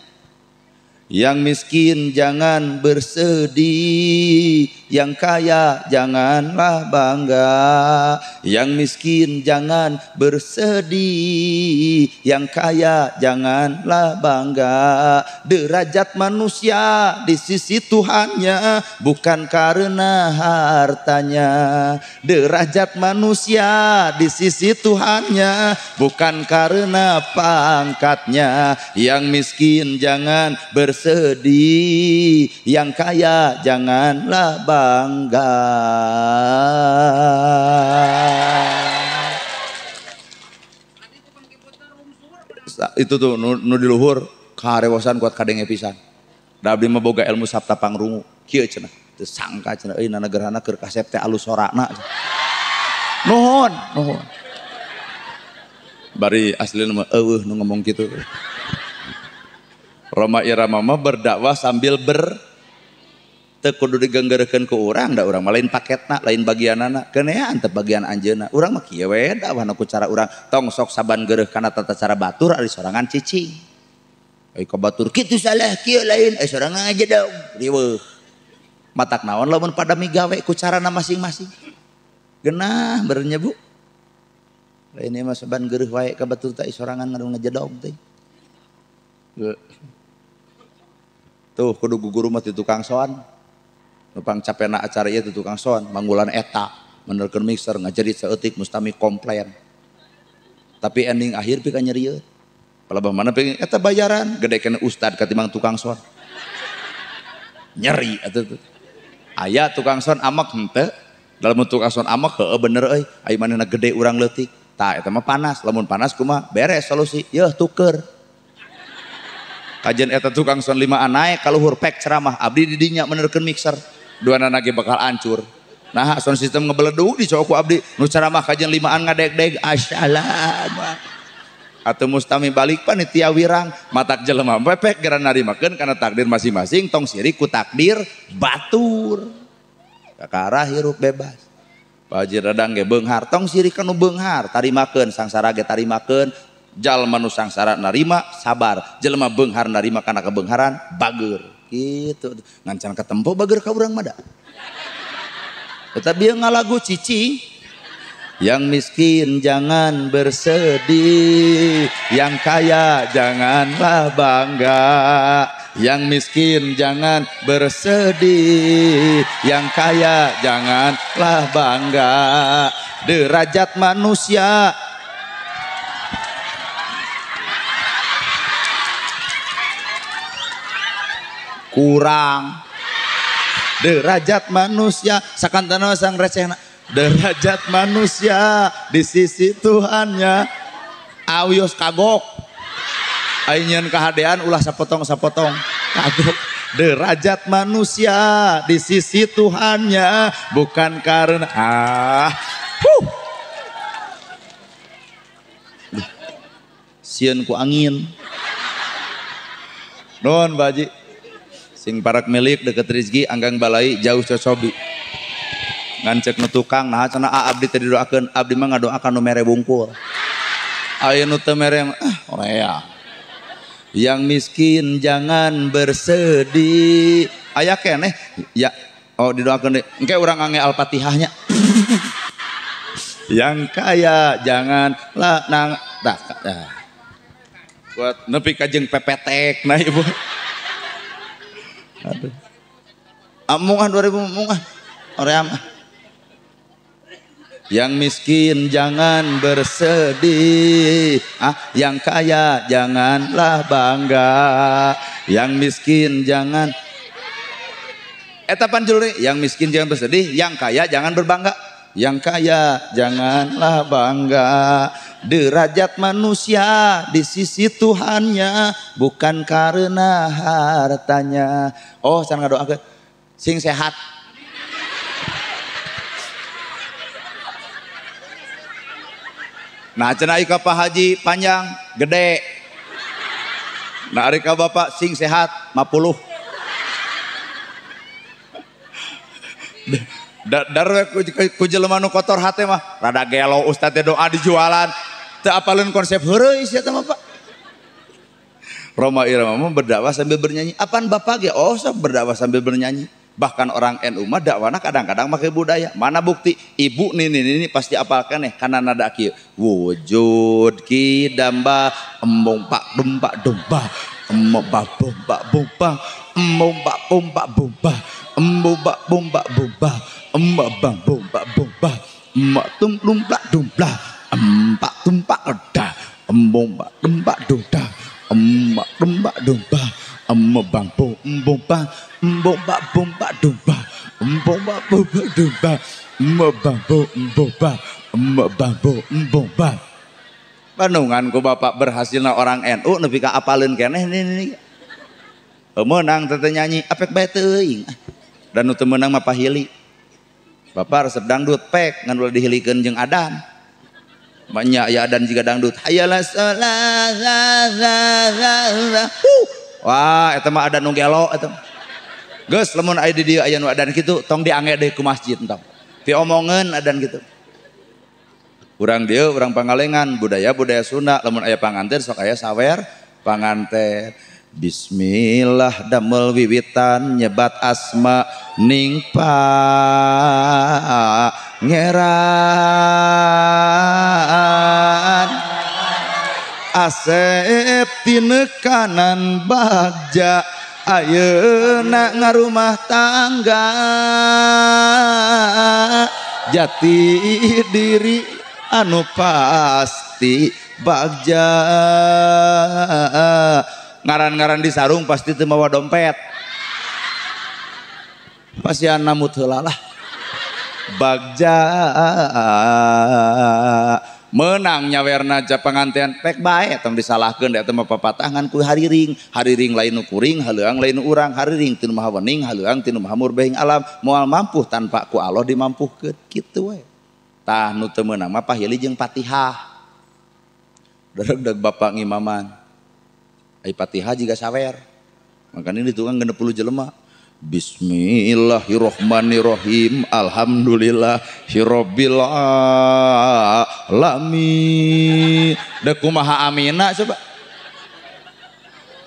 Yang miskin jangan bersedih, yang kaya janganlah bangga. Yang miskin jangan bersedih, yang kaya janganlah bangga. Derajat manusia di sisi Tuhannya bukan karena hartanya. Derajat manusia di sisi Tuhannya bukan karena pangkatnya. Yang miskin jangan bersedih, yang kaya janganlah bangga. Itu tuh nu di luhur karewosan kuat kadenge pisan. Da abdi mah boga ilmu sabta pangrungu. Kieu cenah, teu sangka cenah euy nanagerhana keur kasep teh alus sorana. Nuhun, nuhun. Bari aslina mah eueuh nu ngomong kitu. Roma Irama mah berdakwah sambil Teu kudu digenggeurekeun ku urang da urang mah lain paketna, lain bagianana. Keneaan teu bagian anjeunna. Urang mah kieu we dakwahna ku cara urang. Tong sok saban geureuh kana tata cara batur ari sorangan cicing. Ai ka batur kitu salah kieu lain, ai sorangan aja dong. Riweuh. Matak naon lamun pada migawe ku carana masing-masing. Genah berenya Bu. Lain mah saban geureuh wae ka batur teh sorangan ngajedog teh. Tuh kudu guru mah ti tukang soan. Nupang capena acara ieu ti tukang soan, manggulan eta, menerkeun mixer ngajerit saeutik mustami komplain. Tapi ending akhir pika nyerieun. Palebah mana pengen eta bayaran gede kena ustad katimbang tukang soan. Nyeri atuh tuh. Aya tukang soan amak henteu. Dalam tukang soan amak heueuh bener euy, ai manehna gede urang leutik. Tah eta mah panas, lamun panas kumaha beres solusi, yeuh tuker. Kajian eta tukang soan 5 naek kaluhur pek ceramah abdi di dinya menerkeun mixer. Duanana ge bakal hancur. Nah, sound system ngebeledug dicowok ku abdi nu ceramah kajian 5an ngadeg-deg assalam. Atau mustami balik panitia wirang matak jelema pepek geura narimakeun kana takdir masing-masing tong sirik ku takdir batur. Kakara hirup bebas. Pak Haji Radang ge beunghar tong sirik ka nu beunghar tarimakeun sangsara ge tarimakeun. Jalma nu sangsara narima sabar, jelema beunghar narima kana kebeungharan bager. Gitu ngancan ketempo bager ka urang mah da. Tetapi ngalagu cicing. Yang miskin jangan bersedih, yang kaya janganlah bangga. Yang miskin jangan bersedih, yang kaya janganlah bangga. Derajat manusia kurang. Derajat manusia sakantana sang recehna. Derajat manusia di sisi Tuhannya awios kagok. Ai nyeun kahadean ulah sapotong-sapotong kagok. Derajat manusia di sisi Tuhannya bukan karena huh. Sieun ku angin. Nuhun Pak Haji. Sing parak milik deket rezeki anggang balai jauh cocobi. Ngancek nu tukang nah cenah abdi teh didoakeun, abdi mah ngadoakan nu mere bungkul. Aya nu teu mere orea. Yang miskin jangan bersedih. Aya keneh ya oh didoakeun deui. Engke urang ngange Al-Fatihahnya. Yang kaya jangan lah nang tah. Buat nepi ka jeung pepetek nah ibu. Aduh. Amung ah 2000 mung ah. Oream ah. Yang miskin jangan bersedih, yang kaya janganlah bangga. Yang miskin jangan eta panjulri, yang miskin jangan bersedih, yang kaya jangan berbangga. Yang kaya janganlah bangga. Derajat manusia di sisi Tuhannya bukan karena hartanya. Oh, jangan ngadoakeun sing sehat. Nah cenah ka Pak Haji panjang gede. Nah ari ka Bapak sing sehat 50. Dar ku jelema nu kotor hate mah rada gelo ustad teh doa dijualan. Teu apaleun konsep heureuy sia teh mah Pak. Roma Irama mah berdakwah sambil bernyanyi. Apaan Bapak ge? Oh, sok berdakwah sambil bernyanyi. Bahkan orang NU mah dakwana kadang-kadang pakai budaya. Mana bukti? Ibu nini nini pasti apal keneh kana nada kieu. Wujud ki damba embong pak domba domba embong pak bomba bomba embong pak bomba bomba embong pak bomba bomba embong bang bomba bomba emak tum lumplak dumplah empak tumpak reda embong pak domba domba emak domba domba embong bang embong bang embong pak bomba domba embong pak bomba domba embong bang embong bang embong bang embong bang. Panungan ku bapak berhasilna orang NU nepi ka apaleun keneh nini. Meunang teh nyanyi apek bae teuing. Dan nu teu meunang mah pahili. Bapak resep dangdut pek ngan ulah dihilikeun jeung adan. Banyak ya adan jiga dangdut. Hayalah salat. Wah, eta mah adan nu gelo eta. Geus lamun aya di dieu aya nu adan kitu tong diangge deui ku masjid entong. Diomongeun adan kitu. Urang dieu urang Pangalengan budaya-budaya Sunda lamun aya panganten sok aya sawer panganten. Bismillah damel wiwitan nyebat asma ning pangeran Asep tinekanan bagja ayeuna ngarumah tangga jati diri anu pasti bagja. Ngaran-ngaran di sarung pasti teu mawa dompet. Pasian namut heula lah. Bagja menang nyawerna ja panganten pek bae tong disalahkeun da eta mah papatangan ku hariring. Hariring lain nu kuring, haleuang lain nu urang, hariring teu nu maha wening, haleuang teu nu maha murbehing alam, moal mampuh tanpa ku Allah dimampuhkeun kitu we. Tah nu teu meunang mah pahili jeung Fatihah. Deudeg bapak ngimaman. Ai Fatihah jiga sawer. Makanya di tukang 60 jelema. Bismillahirrohmanirrohim. Alhamdulillahirabbil alamin. Dek kumaha amina coba.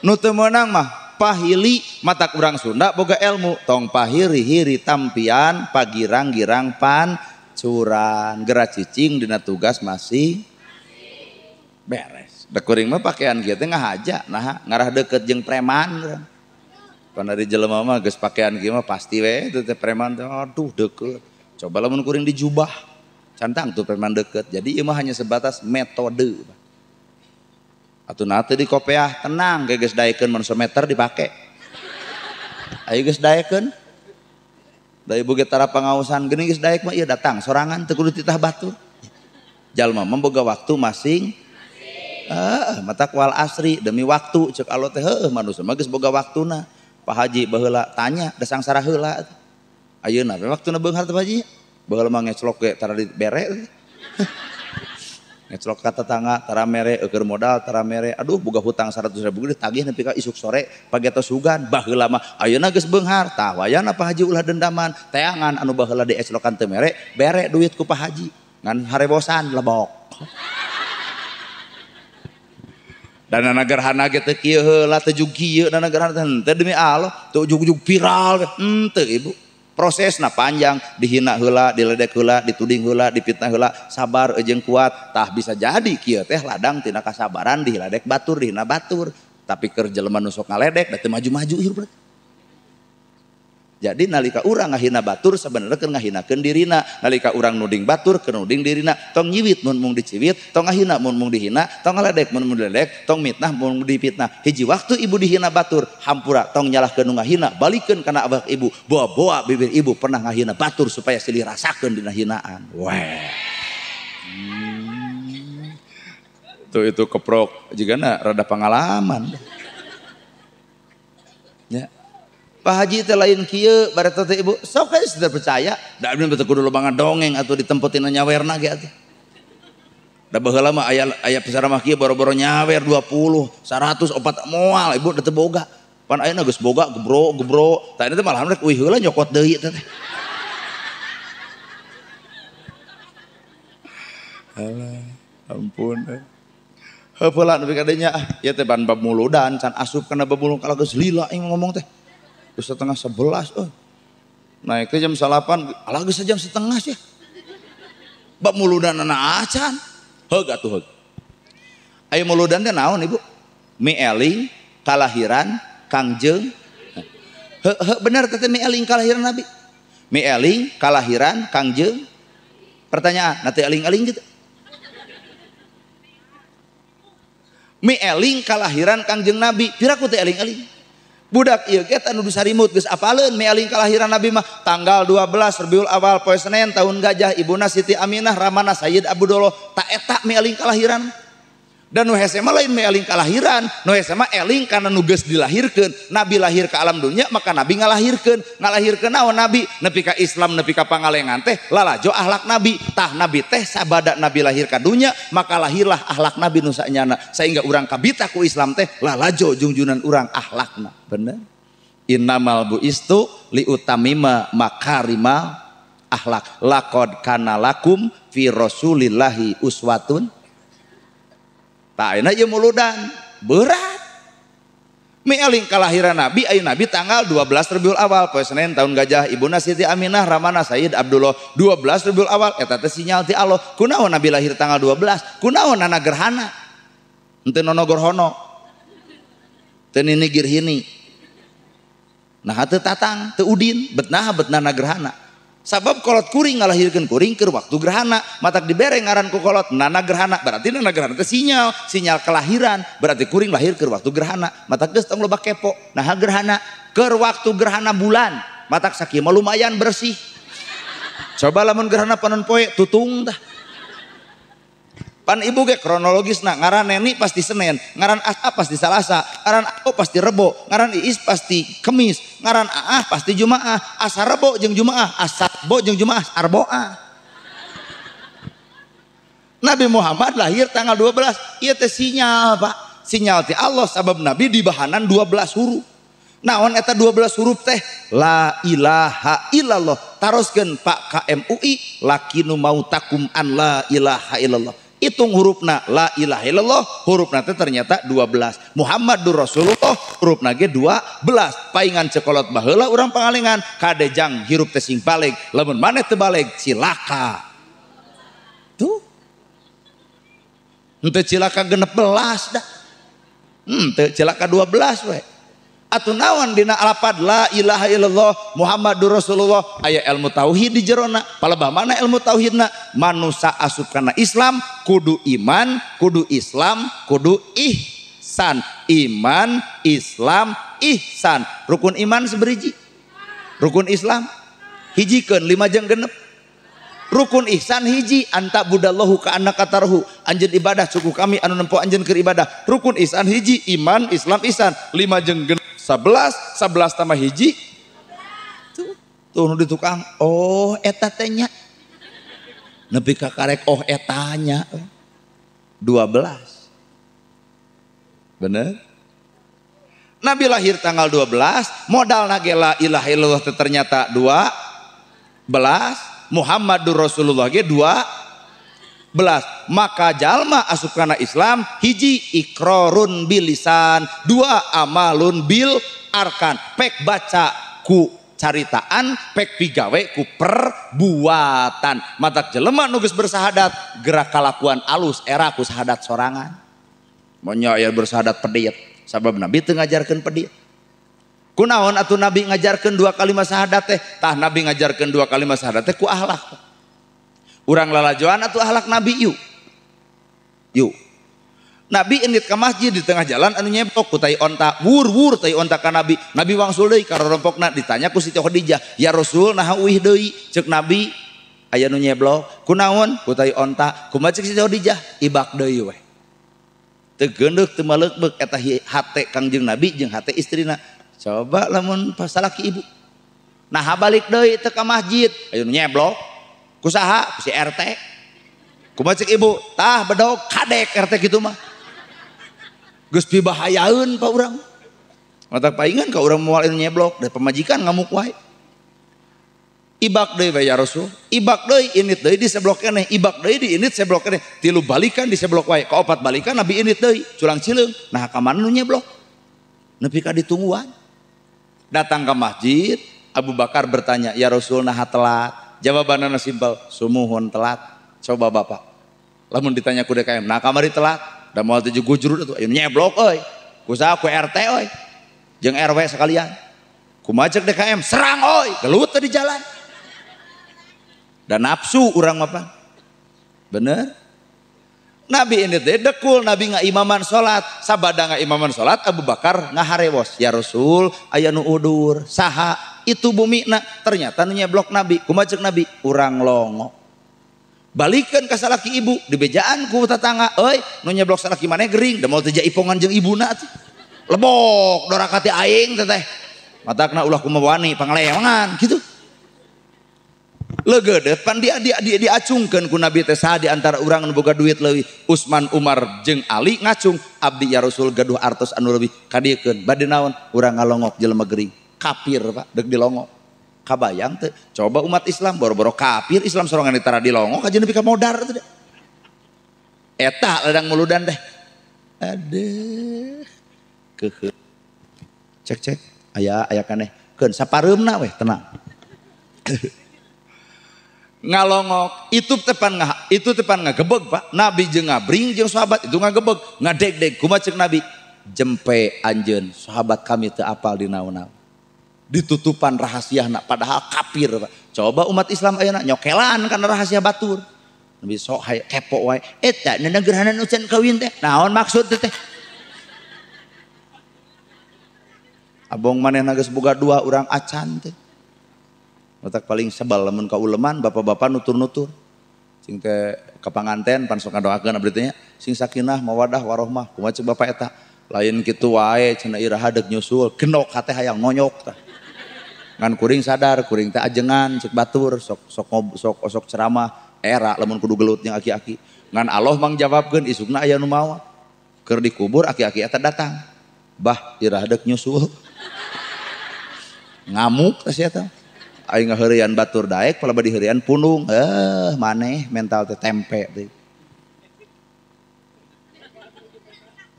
Nu teu meunang mah pahili matak urang Sunda boga ilmu tong pahiri-hiri tampian pagirang-girang pancuran geura cicing dina tugas masih beres. Dek kuring mah pakaian kieu teh ngahaja nah ngarah deket jeung preman urang. Pan ari jelema mah geus pakaian kieu mah pasti we teu teh preman teh aduh deket. Coba lamun kuring di jubah cantang tuh preman deket. Jadi ieu mah hanya sebatas metode. Atuh na teu di kopeah tenang ge geus daekeun mun sameter dipake. Ayo geus daekeun. Da ibu ge tara pangaosan geuning geus daek mah ieu datang sorangan teu kudu titah batur. Jalma mah boga waktu masing mata wal asri demi waktu cek Allah teh heueuh manusia mah geus boga waktuna. Pak Haji baheula tanya da sangsara heula. Ayeuna we waktuna beunghar teh Pak Haji. Baheula mah ngeclok ge tara dibere. Ngeclok ka tetangga tara mere eueur modal tara mere. Aduh boga hutang 100.000 ditagih nepi ka isuk sore pagi tos sugan. Baheula mah ayeuna geus beunghar. Tah wayana Pak Haji ulah dendaman. Teangan anu baheula dieclokan teu mere, bere duit ku Pak Haji. Ngan harebosan lebok. Dana gerhana ge teu kieu heula teu jug kieu dana gerhana teh henteu demi Allah teu ujug-ujug viral henteu ibu. Prosesna panjang dihina heula diledek heula dituding heula dipitnah heula sabar jeung kuat tah bisa jadi kieu teh ladang tina kasabaran diledek batur dihina batur tapi keur jelema nu sok ngaledek da teu maju-maju hirup. Jadi nalika urang ngahina batur sebenarnya keur ngahinakeun dirina, nalika urang nuding batur keur nuding dirina, tong nyiwit mun mung diciwit, tong ngahina mun mung dihina, tong ngaledek mun mung diledek, tong mitnah mun mung dipitnah. Hiji waktu ibu dihina batur, hampura tong nyalahkeun nu ngahina, balikeun kana awak ibu, boa-boa bibir ibu pernah ngahina batur supaya silih rasakeun dina hinaan. Weh. Tuh itu keprok jigana rada pengalaman. Ya. Pak Haji teh lain kieu bareto teh ibu sok geus teu percaya da abdi teh kudu loba ngadongeng atuh ditempotina nyawerna ge atuh. Da baheula mah aya aya pesaramah kieu boro-boro nyawer 20, 100 opat moal ibu da teu boga. Pan ayeuna geus boga gebro-gebro. Tah ini teh malah rek uih heula nyokot deui teh. Alah, ampun. Heupeula nepi ka dinya ah ieu teh ban bab muludan can asup kana babulung kalah geus lila aing ngomong teh. Terus 10:30, oh. Naik ke jam 8, alah geus jam 1:30 sih. Bab muludan anak acan. Heug atuh heug. Ayo muludan teh naon ibu? Mi eling kalahiran Kangjeng. Heug heug bener teh mi eling kalahiran Nabi. Mi eling kalahiran Kangjeng. Pertanyaan, nanti eling-eling gitu. Mi eling kalahiran Kangjeng Nabi, piraku teh eling-eling. Budak ieu ge anu sarimut geus apaleun mi eling kalahiran Nabi mah tanggal 12 Rabiul Awal poe Senin tahun gajah ibuna Siti Aminah ramana Sayyid Abdullah ta eta mi eling kalahiran. Dan nu hese mah lain mi eling kalahiran, nu hese mah eling kana nu geus dilahirkeun. Nabi lahir ke alam dunia maka Nabi ngalahirkeun. Ngalahirkeun naon Nabi? Nepi ka Islam nepi ka pangalengan teh lalajo akhlak Nabi. Tah Nabi teh sabada Nabi lahir ka dunya maka lahirlah akhlak Nabi nu sanyana sehingga urang kabita ku Islam teh lalajo jungjunan urang akhlakna. Bener? Innamal buistu liutamima makarima akhlak. Laqad kana lakum fi rasulillahi uswatun. Tah ayeuna ieu muludan berat. Mieling kelahiran Nabi, ayeuna Nabi tanggal 12 Rabiul Awal, poe Senin tahun gajah, ibuna Siti Aminah, ramana Sayyid Abdullah, 12 Rabiul Awal eta teh sinyal ti Allah. Kunaon Nabi lahir tanggal 12? Kunaon nana gerhana? Henteu nono gorhono. Teu nini girhini. Nah teu tatang, teu udin, betnaha betnana gerhana. Sabab kolot kuring ngalahirkeun kuring keur waktu gerhana, matak dibere ngaran ku kolot nana gerhana, berarti nana gerhana teh sinyal, sinyal kelahiran, berarti kuring lahir keur waktu gerhana, matak geus tong loba kepo. Nah gerhana keur waktu gerhana bulan, matak sakieu mah lumayan bersih. Coba lamun gerhana panon poe tutung tah. Pan ibu ge kronologisna, ngaran neni pasti Senin, ngaran Asa pasti Salasa, ngaran Ako pasti Rebo, ngaran Iis pasti Kemis, ngaran Aah pasti Jumaah, asa Rebo jeung Jumaah, asa Rebo jeung Jumaah, Arboah. Nabi Muhammad lahir tanggal 12, ieu teh sinyal Pak, sinyal ti Allah sabab Nabi dibahanan 12 huruf. Naon eta 12 huruf teh? La ilaha illallah. Taroskeun Pak KMUI, lakinu mautakum an la ilaha illallah. Hitung hurufna la ilaha illallah, hurufna teh ternyata 12. Muhammadur Rasulullah hurufna ge 12. Paingan cekolot baheula urang pangalengan kadejang hirup teh sing baleg, lamun maneh teu baleg cilaka. Tuh. Henteu cilaka 16 dah. Henteu cilaka 12 we. Atuh naon dina alapad la ilaha illallah Muhammadur Rasulullah aya ilmu tauhid di jerona. Palebah mana ilmu tauhidna? Manusa asup kana Islam kudu iman, kudu Islam, kudu ihsan. Iman, Islam, ihsan. Rukun iman seberiji. Rukun Islam hijikeun 5 jeung 6. Rukun ihsan hiji anta budallahu ka annaka tarahu, anjeun ibadah cukup kami anu nempo anjeun keur ibadah. Rukun ihsan hiji iman, Islam, ihsan. 5 jeung 6 11, 11 tambah hiji tuh, tuh nu di tukang, oh eta teh nya nepi ka karek oh etanya 12. Bener? Nabi lahir tanggal 12, modal nage la ilaha illallah ternyata 12, Muhammadur Rasulullah ge 12. Maka jalma asup kana Islam hiji ikrarun bilisan, 2 amalun bil arkan, pek baca ku caritaan, pek pigawe ku perbuatan. Matak jelema nu geus bersahadat gerak kalakuan alus era ku sahadat sorangan. Monya aya bersahadat pedit, sabab Nabi teu ngajarkeun pedit. Kunaon atuh Nabi ngajarkeun 2 kalimat syahadat teh? Tah Nabi ngajarkeun 2 kalimat syahadat teh ku akhlak. Urang lalajoan atuh akhlak Nabi yuk. Yuk. Nabi indit ka masjid di tengah jalan anu nyeblok ku tai onta, wur-wur tai onta ka Nabi. Nabi wangsul deui ka rorompokna ditanya ku Siti Khadijah, "Ya Rasul, naha uih deui?" Ceuk Nabi, "Aya nu nyeblok." Kunaon? Ku tai onta. Kumaha ceuk Siti Khadijah? Ibak deui weh. Teu geundeuh teu maleukbeuk eta hate Kangjeng Nabi jeung hate istrina. Coba lamun pasalaki ibu. Naha balik deui teu ka masjid, aya nu nyeblok. Ku saha? Ku si RT. Kumaha ceuk ibu? Tah bedog kadek RT kitu mah. Geus pibahayaeun pa urang. Matak paingan ka urang moal anu nyeblok, da pamajikan ngamuk wae. Ibak deui we ya Rasul, ibak deui init deui di seblok keneh, ibak deui di init seblok keneh, 3 balikan di seblok wae, ka 4 balikan Nabi init deui, culang cileung. Nah ka mana nu nyeblok? Nepi ka ditungguan. Datang ke masjid, Abu Bakar bertanya, "Ya Rasul, naha telat?" Jawabanana simpel, sumuhun telat. Coba bapak, lamun ditanya ku DKM, nah kamari telat, da moal 7 gujrut atuh, ayo nyeblok euy. Ku saha? Ku RT euy. Jeung RW sekalian. Kumaha ceuk DKM? Serang euy, gelut teh di jalan. Dan nafsu urang mah pan. Bener? Nabi ini teh dekul, Nabi ngaimaman salat, sabada ngaimaman salat Abu Bakar ngaharewos, "Ya Rasul, aya nu udur, saha?" Itu bumina, ternyata nu nyeblok Nabi. Kumaha ceuk Nabi? Urang longo. Balikeun ka salaki ibu, dibejaan ku tetangga, "Euy, nu nyeblok salaki maneh gering, da moal teu jaipongan jeung ibuna atuh." Lebok doraka ti aing teh teh. Matakna ulah kumaha wani panglewangan gitu. Leugeudeut pan dia diacungkeun ku Nabi teh saha di antara urang nu boga duit leuwih, Utsman, Umar jeung Ali ngacung, "Abdi ya Rasul gaduh artos anu leuwih, kadiekeun." Bade naon? Urang ngalongok jelema gering. Kafir Pak, deuk dilongok. Kabayang teu? Coba umat Islam boro-boro kafir Islam sorangan ditara dilongok aja nepi ka modar teh. Eta ladang muludan teh. Aduh. Keuheuh. Cek cek aya aya kaneh. Keun sapareumna weh tenang. Ngalongok itu tepan itu tepan ngagebeg Pak. Nabi jeung ngabring jeung sahabat itu ngagebeg, ngadeg-deg kumaha ceuk Nabi? Jempe anjeun sahabat kami teu apal di naon-naon. Ditutupan rahasiana padahal kafir Pak. Coba umat Islam ayeuna nyokelan kana rahasia batur. Nabi sok haye kepo wae. Eta neunang gerhana nu can kawin teh. Naon maksud teh? Abong manehna geus boga dua urang acan teh. Otak paling sebal lamun ka uleman bapak-bapak nutur-nutur. Sing teh ka panganten pan sok ngadoakeun abdi teh nya sing sakinah mawadah warohmah. Kumaha ceuk bapak eta? Lain kitu wae cenah iraha deuk nyusul, genok hate hayang nonyok tah. Ngan kuring sadar, kuring teh ajengan ceuk batur sok sok sok sok ceramah era lamun kudu gelut jeung aki-aki. Ngan Allah mangjawabkeun isukna aya nu mawa. Keur dikubur aki-aki eta datang. Bah iraha deuk nyusul. Ngamuk teh sia teh. Aing ngaheureuyan batur daek palebah diheureuyan pundung. Maneh mental teh tempe teh.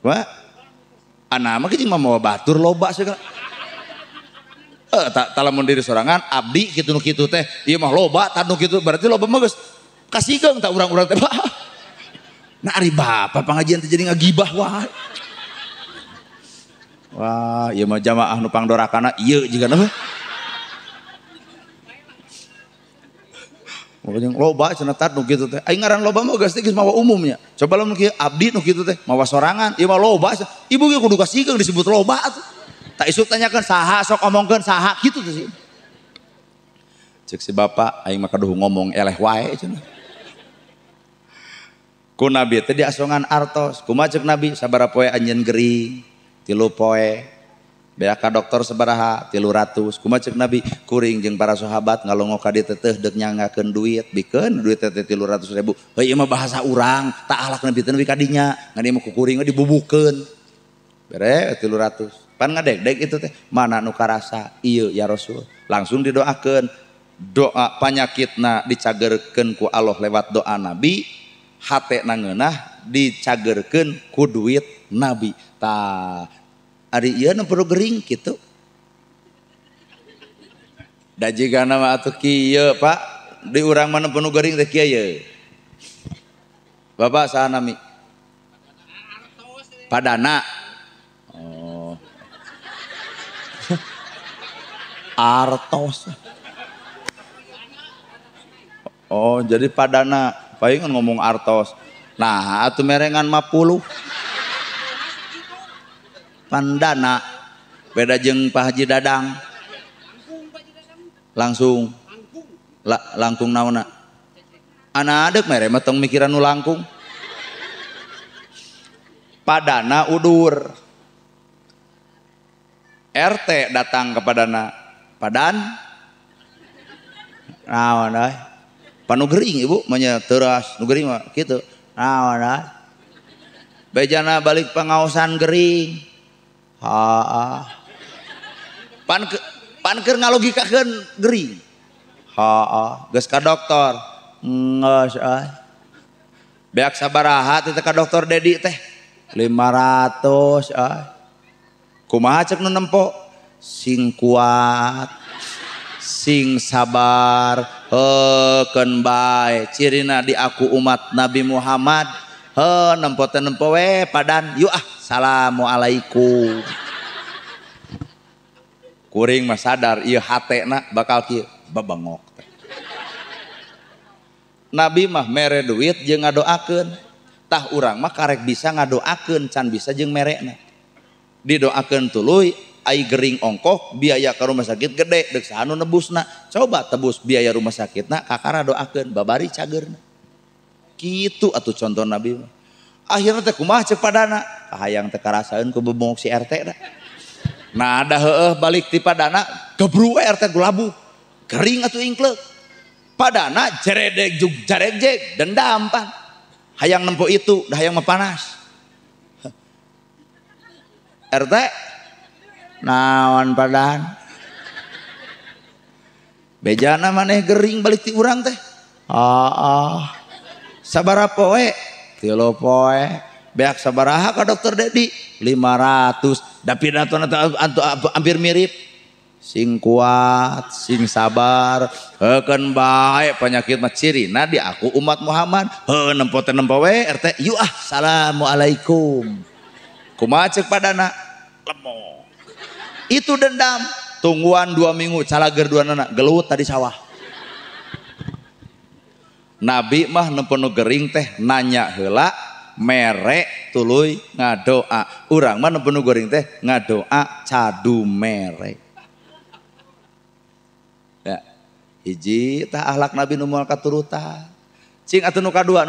Wah. Ana mah jeung mawa batur loba segala. Tak lamun diri sorangan abdi kitu nu kitu teh ieu mah loba tah nu kitu berarti loba mah geus kasigeung tak urang-urang teh. Nah ari bapak pangajian teh jadi ngagibah wae. Wah, ieu mah jamaah nu pangdorakana ieu jigana mah. Makanya loba cenah tat nu kitu teh. Aing ngaran loba mah geus geus mawa umumnya. Coba lamun kieu abdi nu kitu teh mawa sorangan, ieu mah loba. Ibu ge kudu kasikeun disebut loba atuh. Tak isuk tanyakeun saha sok omongkeun saha kitu teh sih. Ceuk si bapak aing mah kaduh ngomong eleh wae cenah. Ku nabi teh diasongan artos. Kumaha ceuk nabi sabaraha poe anjeun gering? 3 poe. Beak ka dokter sabaraha? 300. Kumaha ceuk nabi? Kuring jeung para sahabat ngalongok ka dieu teh deuk nyangakeun duit, bikeun duit teh 300.000. Heuh ieu mah bahasa urang, tak ahlak nabi teh nepi ka dinya. Ngan ieu mah ku kuring mah dibubukeun. Bere 300. Pan ngadeg-deg itu teh, mana nu karasa? Ieu ya Rasul. Langsung didoakeun. Doa panyakitna dicagerkeun ku Allah lewat doa nabi, hatena ngeunah dicagerkeun ku duit nabi. Tah ari ieu nu perlu gering kitu. Da jigana mah atuh kieu Pak, di urang mah nu perlu gering teh kieu ye. Bapak saha nami? Padana. Oh. Artos. Oh, jadi padana. Palingan ngomong artos. Nah, atuh merengan 50. Pandana beda jeung Pak Haji Dadang. Langsung langkung naonna? Ana adeuk mere mah tong mikiran nu langkung. Padana udur. RT datang kepadana. Padan naon euy? Panu gering ibu mah nya teuras nu gering mah kitu. Naon euy? Bejana balik pangaosan gering. Haa. Pan keur ngalogikakeun gering. Haa, geus ka dokter. Geus euy. Beak sabaraha teh ka dokter Dedi teh? 500 euy. Kumaha ceuk nu nempo? Sing kuat, sing sabar, heukeun bae. Cirina di aku umat Nabi Muhammad. Heuh nempo teh nempo we padan. Yuk ah, assalamualaikum. Kuring mah sadar ieu hatena bakal kieu babengok teh. Nabi mah mere duit jeung ngadoakeun. Tah urang mah karek bisa ngadoakeun can bisa jeung merena. Didoakeun tuluy ai gering ongkoh biaya ka rumah sakit gede deuk saha nu nebusna. Coba tebus biaya rumah sakitna kakara doakeun babari cageurna. Kitu atuh contoh Nabi mah. Akhirna teh kumaha ceuk padana? Kahayang teh karasaeun ku bebongok si RT da. Nah ada heueuh balik ti padana gebru we RT gulabuh. Gering atuh ingkleuk. Padana jeredeg jug jaregjeg dendam pan. Hayang nempo itu dah hayang mah panas. RT naon padan? Bejana maneh gering balik ti urang teh. Ah, sabaraha poe? 3 poe. Beak sabaraha ka dokter Dedi? 500. Da pidatona hampir mirip. Sing kuat, sing sabar, heukeun bae penyakit mah cirina di aku umat Muhammad. Heuh nempo teh nempo we RT, yuk ah, assalamualaikum. Kumaha ceuk padana? Lemok. Itu dendam. Tungguan 2 minggu calager 2 nana gelut tadi sawah. Nabi mah nempo nu gering teh nanya heula mere tuluy ngadoa. Urang mah nempo nu gering teh ngadoa cadu mere. Ya, hiji tah akhlak Nabi nu moal katurutan. Cing atuh nu kadua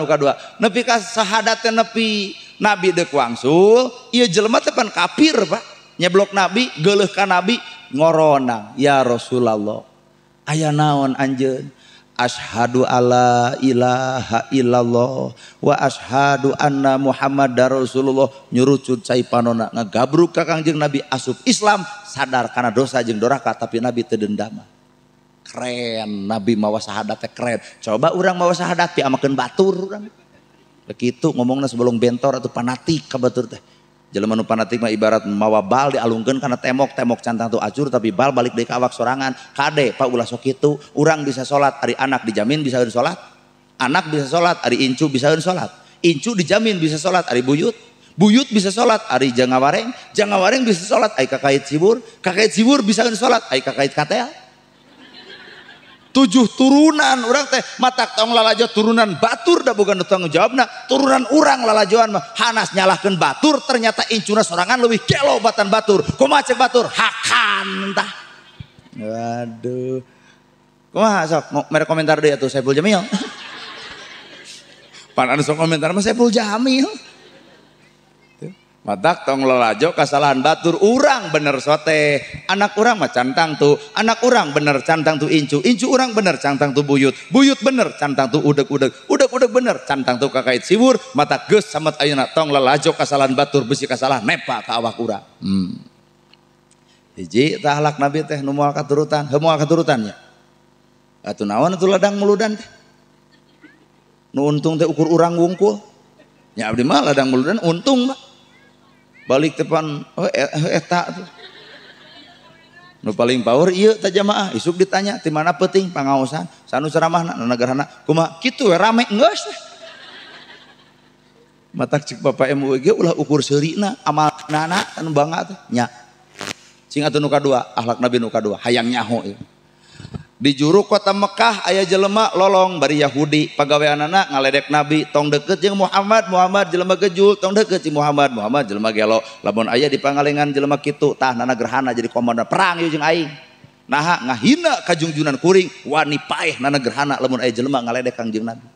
nepi ka sahadat teh nepi Nabi deuk wangsul, ieu jelema teh pan kafir, Pak. Nyeblok Nabi, geuleuh ka Nabi, ngoronang, ya Rasulullah. Aya naon anjeun? Asyhadu alla ilaha illallah wa asyhadu anna Muhammadar Rasulullah. Nyurucut cai panona ngagabruk ka Kangjeng Nabi asup Islam, sadar kana dosa jeung doraka tapi Nabi teu dendama. Keren Nabi mawa sahadat teh keren. Coba urang mawa sahadat piamakeun batur urang. Kitu ngomongna sebelum bentor atau fanatik ka batur teh. Jelema nu fanatik mah ibarat mawa bal dialungkeun kana tembok, tembok cantang tuh acur tapi bal balik deui ka awak sorangan. Kade Pak ulah sok kitu, urang bisa salat ari anak dijamin bisa salat. Anak bisa salat ari incu bisa salat. Incu dijamin bisa salat ari buyut. Buyut bisa salat ari jangawareng, jangawareng bisa salat ari kakait sibur, kakait sibur bisa salat ari kakait katel. 7 turunan urang teh matak tong lalajo turunan batur da boga nu tanggung jawabna turunan urang lalajoan mah hanas nyalahkeun batur ternyata incuna sorangan leuwih gelo batan batur kumaha cek batur hakan tah. Waduh kumaha sok mere komentar deui atuh Saiful Jamil. Pan anu sok komentar mah Saiful Jamil. Matak tong lalajo kasalahan batur urang bener sote anak urang mah cantang tuh anak urang bener cantang tuh incu incu urang bener cantang tuh buyut buyut bener cantang tuh udeg-udeg udeg-udeg bener cantang tuh kakait siwur matak geus samet ayeuna tong lalajo kasalahan batur besi kasalahan nepa ka awak urang. Hiji tah akhlak Nabi teh nu moal katurutan heuh moal katurutan nya atuh naon atuh ladang muludan teh nu untung teh ukur urang wungkul nya abdi mah ladang muludan untung mah balik depan oh eta tuh nu paling power ieu teh jamaah isuk ditanya di mana penting pangaosan sanu ceramahna negarana kumaha kitu we rame geus matak cek bapak MUG ulah ukur seurina amalna anu bangga teh nya cing atuh nu kadua akhlak Nabi nu kadua hayang nyaho ieu. Di juru kota Mekah aya jelema lolong bari Yahudi pagaweanana ngaledek Nabi tong deket jeung Muhammad Muhammad jelema gejul tong deket jeung Muhammad Muhammad jelema gelo lamun aya di pangalengan jelema kitu tah nana gerhana jadi komandan perang ieu jeung aing naha ngahina kajungjunan kuring wani paeh nana gerhana lamun aya jelema ngaledek Kangjeng Nabi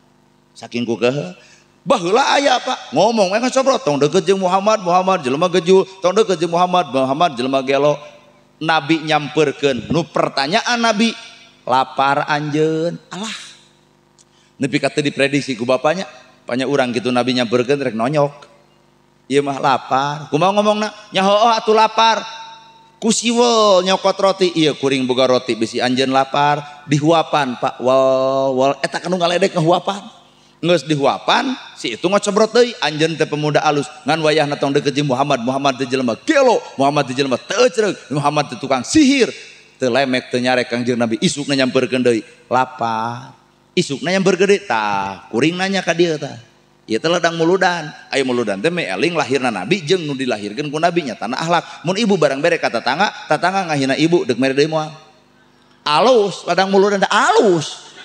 saking ku keuheuh baheula aya Pak ngomong we ngacobrot tong deket jeung Muhammad Muhammad jelema gejul tong deket jeung Muhammad Muhammad jelema gelo. Nabi nyamperkeun nu pertanyaan Nabi lapar anjeun alah nepi ka teu diprediksi ku bapaknya banyak urang gitu Nabi nyamperkeun rek nonyok ieu mah lapar kumaha ngomongna nya heueuh atuh lapar ku siwel nyokot roti ieu kuring boga roti bisi anjeun lapar dihuapan Pak wal wal eta kanu ngaledek ngahuapan geus dihuapan si itu ngocobrot deui anjeun teh pemuda alus ngan wayahna tong deukeut jeung Muhammad Muhammad teh jelema gelo Muhammad teh jelema teu ecereug Muhammad teh tukang sihir teu lemek teu nyarek Kangjeng Nabi isukna nyamperkeun deui lapar isukna nyamperkeun deui tah kuring nanya ka dieu tah ieu teh ladang muludan aya muludan teh eling lahirna Nabi jeung nu dilahirkeun ku Nabi nyatana akhlak mun ibu barang bere ka tatangga tatangga ngahina ibu deuk mere deui moal alus ladang muludan teh alus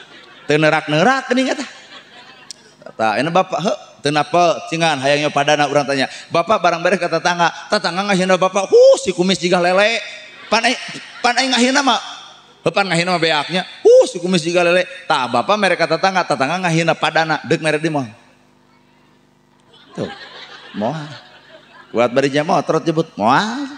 teu nerak-nerak geuning eta tah ini bapak heuh teu napa cingan hayangnya padana urang tanya bapak barang bere ka tatangga tatangga ngahina bapak huh si kumis jiga lele pan aing ngahina mah pan ngahina mah beaknya si kumis jiga lele tah bapak mere ka tatangga tatangga ngahina padana deuk mere di moal tuh moal kuat bari nya motrot jebut moal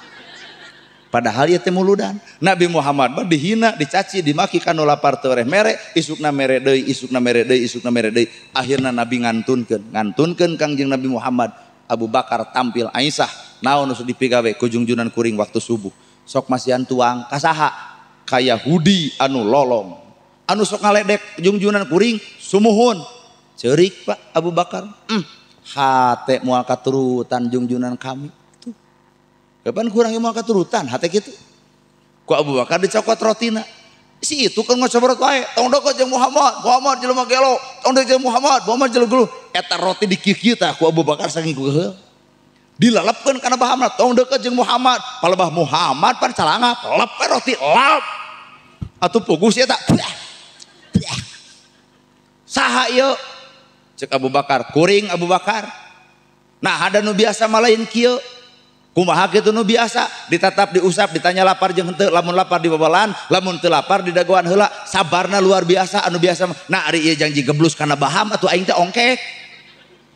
padahal ieu teh muludan Nabi Muhammad mah dihina dicaci dimaki kanu lapar teu mere isukna mere deui isukna mere deui isukna mere deui akhirna Nabi ngantunkeun ngantunkeun Kangjeng Nabi Muhammad Abu Bakar tampil Aisyah naon nu dipigawe ku jungjunan kuring waktu subuh sok masihan tuang kasaha ka Yahudi anu lolong Anu sok ngaledek jungjunan kuring sumuhun. Ceurik Pak Abu Bakar. Hate moal katurutan jungjunan kami. Tuh. Kapan kurang moal katurutan hate kitu. Ku Abu Bakar dicokot rotina. Si itu kan ngocobrot wae, tong deket jeung Muhammad, Muhammad jelema gelo, tong deket jeung Muhammad, Muhammad jelema gelo. Eta roti dikieu-kieu tah ku Abu Bakar saking kukeheul. Dilalapkeun kana bahamna, tong deket jeung Muhammad, palebah Muhammad pan calangap, lep we roti, lap. Atuh puguh si eta. Saha ieu? Cek Abu Bakar, kuring Abu Bakar. Nah, ada nu biasa mah lain kieu. Kumaha kitu nu biasa, ditatap, diusap, ditanya lapar jeung henteu, lamun lapar dibabalan, lamun teu lapar didagoan heula, sabarna luar biasa anu biasa. Nah, ari ieu janji geblus kana baham atuh aing teh ongkek.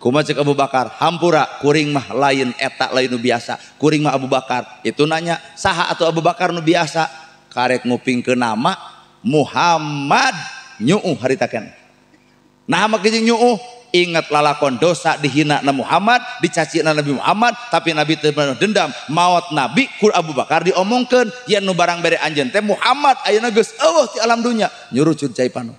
Kumaha cek Abu Bakar, hampura kuring mah lain eta lain nu biasa, kuring mah Abu Bakar. Itu nanya, saha atuh Abu Bakar nu biasa? Karek ngupingkeun nama Muhammad nyuuh harita keneh. Nah, mah jeung nyuuh ingat lalakon dosa dihina na Muhammad, dicaci na Nabi Muhammad, tapi Nabi teu dendam, maot Nabi ku Abu Bakar diomongkeun, yen nu barang bere anjeun teh Muhammad ayeuna geus eueuh ti alam dunya, nyurucut cai panon.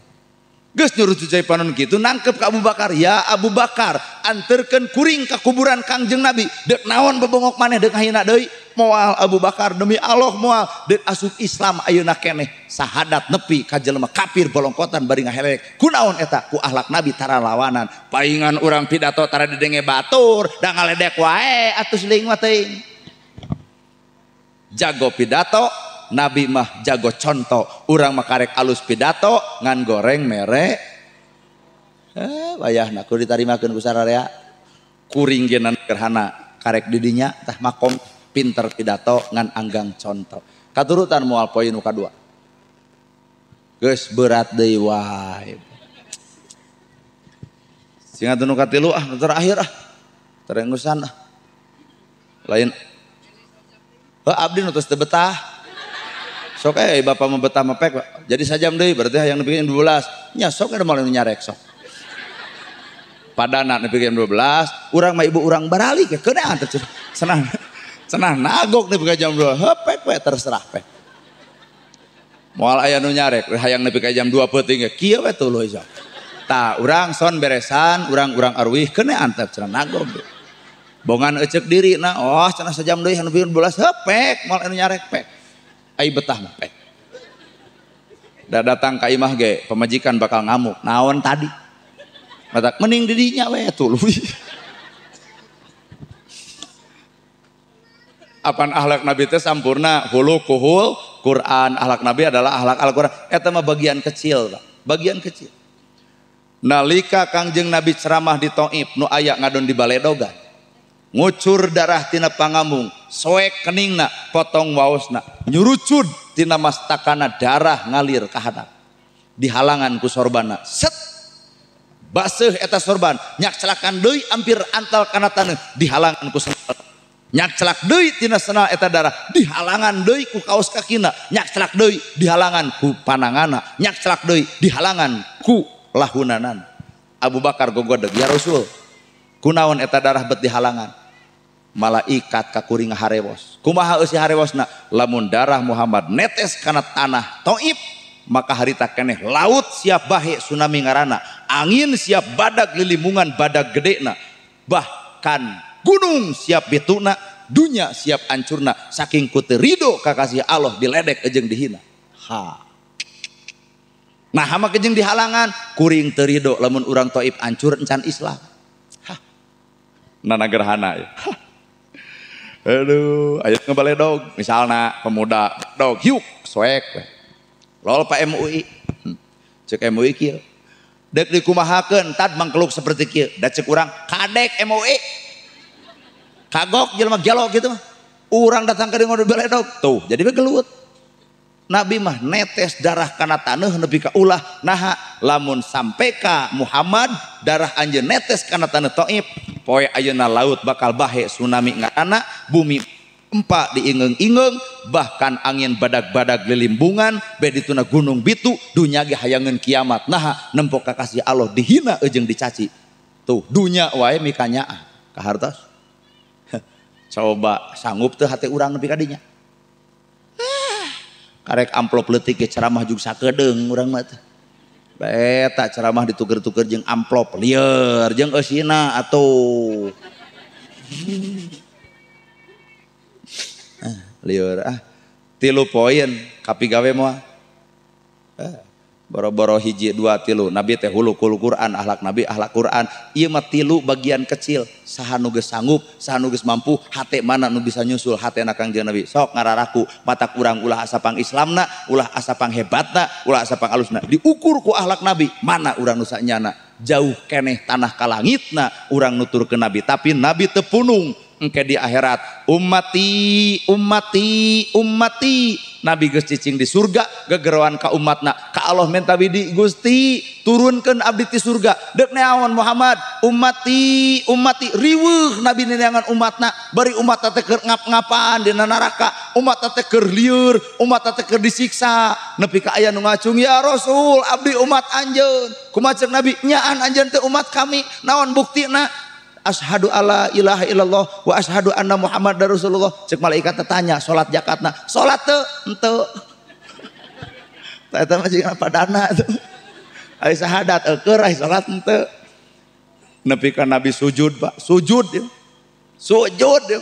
Geus nyurucut cai panon kitu nangkep ka Abu Bakar, ya Abu Bakar, anterkeun kuring ka kuburan Kangjeng Nabi, deuk naon bebongok maneh deuk ngahina deui, moal Abu Bakar demi Allah moal, deuk asup Islam ayeuna keneh, sahadat nepi ka jelema kafir bolongkotan bari ngahelek. Kunaon eta ku akhlak Nabi tara lawanan. Paingan urang pidato tara didenge batur, da ngaledek wae atuh siling mah teuing. Jago pidato, Nabi mah jago contoh. Urang mah karek alus pidato ngan goreng mere. Wayahna kudu ditarimakeun ku sararea. Kuring ge gerhana karek didinya tah makom pinter pidato ngan anggang contoh. Katurutan moal poin nu kadua. Geus berat deui wae. Sing atuh nu katilu ah terakhir ah. Terengusan ah. Lain heuh abdi nu tos teu betah. Sok bapak mah betah mah pek jadi sajam deui berarti hayang nepi jam 12. Nya sok ada moal nu nyarek sok. Padana nepi jam 12, urang mah ibu urang baralik ya keunaan teh cenah. Cenah nagok nepi ka jam 2, heuh pek we terserah pek. Moal aya nu nyarek hayang nepi ka jam 2 peuting ge kieu we tuluy sok. Tah urang son beresan, urang-urang arwih keunaan teh cenah nagok. Bongan eceuk diri na, oh cenah sajam deui nepi 12 heuh pek moal anu nyarek pek. Ai betah mah pek. Da datang ka imah ge pamajikan bakal ngamuk. Naon tadi? Matak mending didinya we tuluy. Apan akhlak Nabi teh sampurna, hulukuhul Quran. Akhlak Nabi adalah akhlak Al-Quran. Eta mah bagian kecil, Pak. Bagian kecil. Nalika Kangjeng Nabi ceramah di Taif nu aya ngadon di baledogan. Ngucur darah tina pangamung, soek keningna, potong waosna, nyurucud tina mastakana darah ngalir ka hadap. Dihalangan ku sorbana. Set. Baseuh eta sorban, nyak celakan deui ampir antal kana taneuh, dihalangan ku sorban. Nyak celak deui tina senal eta darah, dihalangan deui ku kaos kakina, nyak celak deui dihalangan ku panangana, nyak celak deui dihalangan ku lahunanan. Abu Bakar gogodeg, ya Rasul, kunaon eta darah bet dihalangan? Malaikat kakuring harewos. Kumaha eusi harewosna? Lamun darah Muhammad netes kana tanah Taif, maka harita keneh laut siap bahe tsunami ngarana, angin siap badag lilimungan badag gedena, bahkan gunung siap bituna, dunya siap ancurna, saking ku teu rido ka kasih Allah diledek jeung dihina. Ha. Nah, hama jeung dihalangan, kuring teu rido lamun urang Taif ancur encan Islam. Hah. Nana gerhana ya. Hah. Aduh, ayo ngebaledog, misalna pemuda dog hiuk soek we. Lol Pak MUI. Cek MUI kieu. Dek dikumahakeun tad mangkeluk seperti kieu. Da cek urang kadek MUI. Kagok jelema gelo gitu mah. Urang datang ka dieu ngode beledog. Tuh, jadi we gelut. Nabi mah netes darah kana taneuh nepi ka ulah. Naha lamun sampai ka Muhammad darah anjeun netes kana taneuh Taif, poe ayeuna laut bakal bahe tsunami ngarana, bumi empa diingeung-ingeung, bahkan angin badag-badag lilimbungan, bedituna gunung bitu, dunya ge hayangeun kiamat. Naha nempo ka kasih Allah dihina jeung dicaci. Tuh dunya wae mikanyaah ka hartos. Coba sanggup teu hate urang nepi ka dinya. Karek amplop leutik ge ceramah jeung sakedeung urang mah teh. Eta ceramah dituker-tuker jeung amplop lieur jeung eusina atuh. Lieur ah. 3 poin kapigawe moal. Boro-boro hiji 2 3 nabi teh hulukul Quran akhlak nabi akhlak Quran ieu mah 3 bagian kecil saha nu geus sanggup saha nu geus mampu hate mana nu bisa nyusul hatena Kangjeng Nabi sok ngararaku matak urang ulah asa pang Islamna ulah asa pang hebatna ulah asa pang alusna diukur ku akhlak nabi mana urang nu sanyana jauh keneh tanah ka langitna urang nuturkeun nabi tapi nabi teu punung engke di akhirat ummati ummati ummati nabi geus cicing di surga gegeroan ka umatna ka Allah menta widi Gusti turunkeun abdi ti surga deuk neangan Muhammad ummati ummati riweuh nabi neangan umatna bari umatna teh keur ngap-ngapan dina neraka umatna teh keur lieur umatna teh keur disiksa nepi ka aya nu ngacung ya Rasul abdi umat anjeun kumaha ceuk nabi nyaan anjeun teh umat kami naon buktina asyhadu alla ilaha illallah wa asyhadu anna Muhammadar Rasulullah cek malaikat tanya salat zakatna salat teu henteu eta mah jeung padana tuh ai syahadat eueur ai salat henteu nepi ka nabi sujud Pak sujud ya sujud ya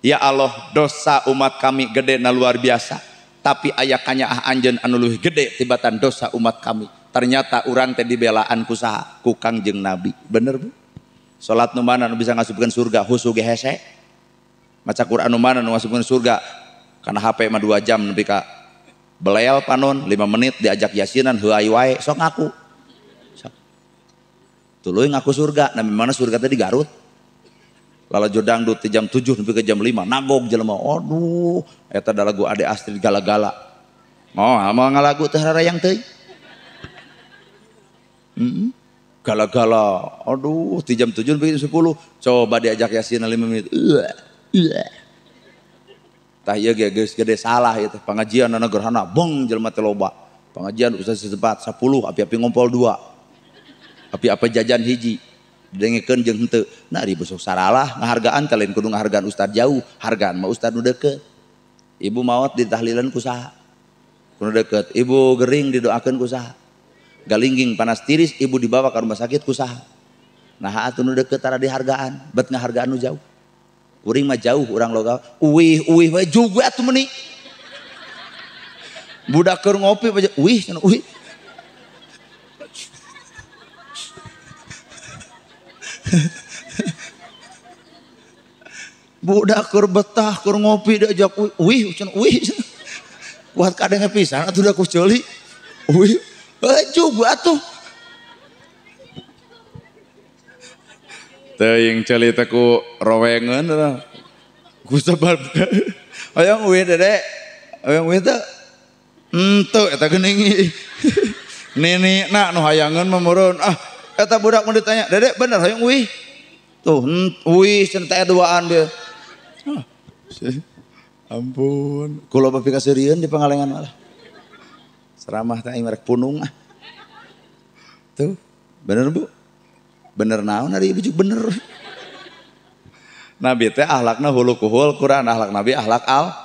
ya Allah dosa umat kami gede na luar biasa tapi aya kanyaah anjeun anu leuwih gede tibatan dosa umat kami ternyata urang teh dibelaan ku saha ku Kangjeng Nabi bener Bu. Salat nu mana nu bisa ngasupkeun surga husu ge hese. Maca Quran nu mana nu ngasupkeun surga kana HP mah 2 jam nepi ka belel panon 5 menit diajak yasinan heuay wae sok ngaku. Sok. Tuluy ngaku surga, nah mana surga teh di Garut. Lalajo dangdut ti jam 7 nepi ka jam 5 nagog jelema. Aduh, eta da lagu Ade Astrid gala-gala. Oh, moal ngalagu teh rarayang teuing. Heeh. Gala-gala, aduh, di jam 7 sampai 10, coba diajak yasin 5 menit, tah ieu ge geus gede salah ieu teh, pengajian anu gerhana, bong jelema teh loba, pengajian ustaz setempat 10, api-api ngompol 2, api-api jajan hiji, didengekeun jeung henteu, nah ari besok saralah ngahargaan teh lain kudu ngahargaan ustaz jauh, hargaan mah ustaz nu deukeut, ibu maot ditahlilan ku saha, kudu deukeut, ibu gering didoakeun ku saha. Galingging panas tiris ibu dibawa ke rumah sakit kusaha nah atuh nu deukeut tara dihargaan bet ngahargaan nu jauh kuring mah jauh urang loga uwih uwih we juga atuh meuni budak keur ngopi uwih cenah uwih budak keur betah keur ngopi diajak uwih cenah uwih kuat kadenge pisan atuh da ku ceuli uwih juga tuh. Teuing ceuli teh ku rowengeun ku sebab hayang uwih Dede. Hayang uwih teh henteu eta geuning. Nini na nu hayangeun mah meureun ah eta budak mun ditanya, "Dede bener hayang uwih?" Tuh uwih cenah teh duaan dia. Ah, ampun, kula bapi kaseurieun di Pangalengan malah. Ceramah teh aing rek punung ah. Tuh, bener Bu? Bener naon ari ibu juga bener. Nabi teh akhlakna hulukuhul Quran, akhlak Nabi akhlak al.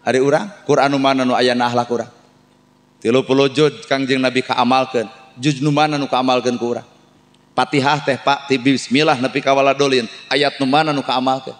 Ari urang, Quran nu mana nu ayana akhlak urang? 30 juz Kangjeng Nabi kaamalkeun. Juz nu mana nu kaamalkeun ku urang? Fatihah teh Pak ti bismillah nepi ka waladolin, ayat nu mana nu kaamalkeun?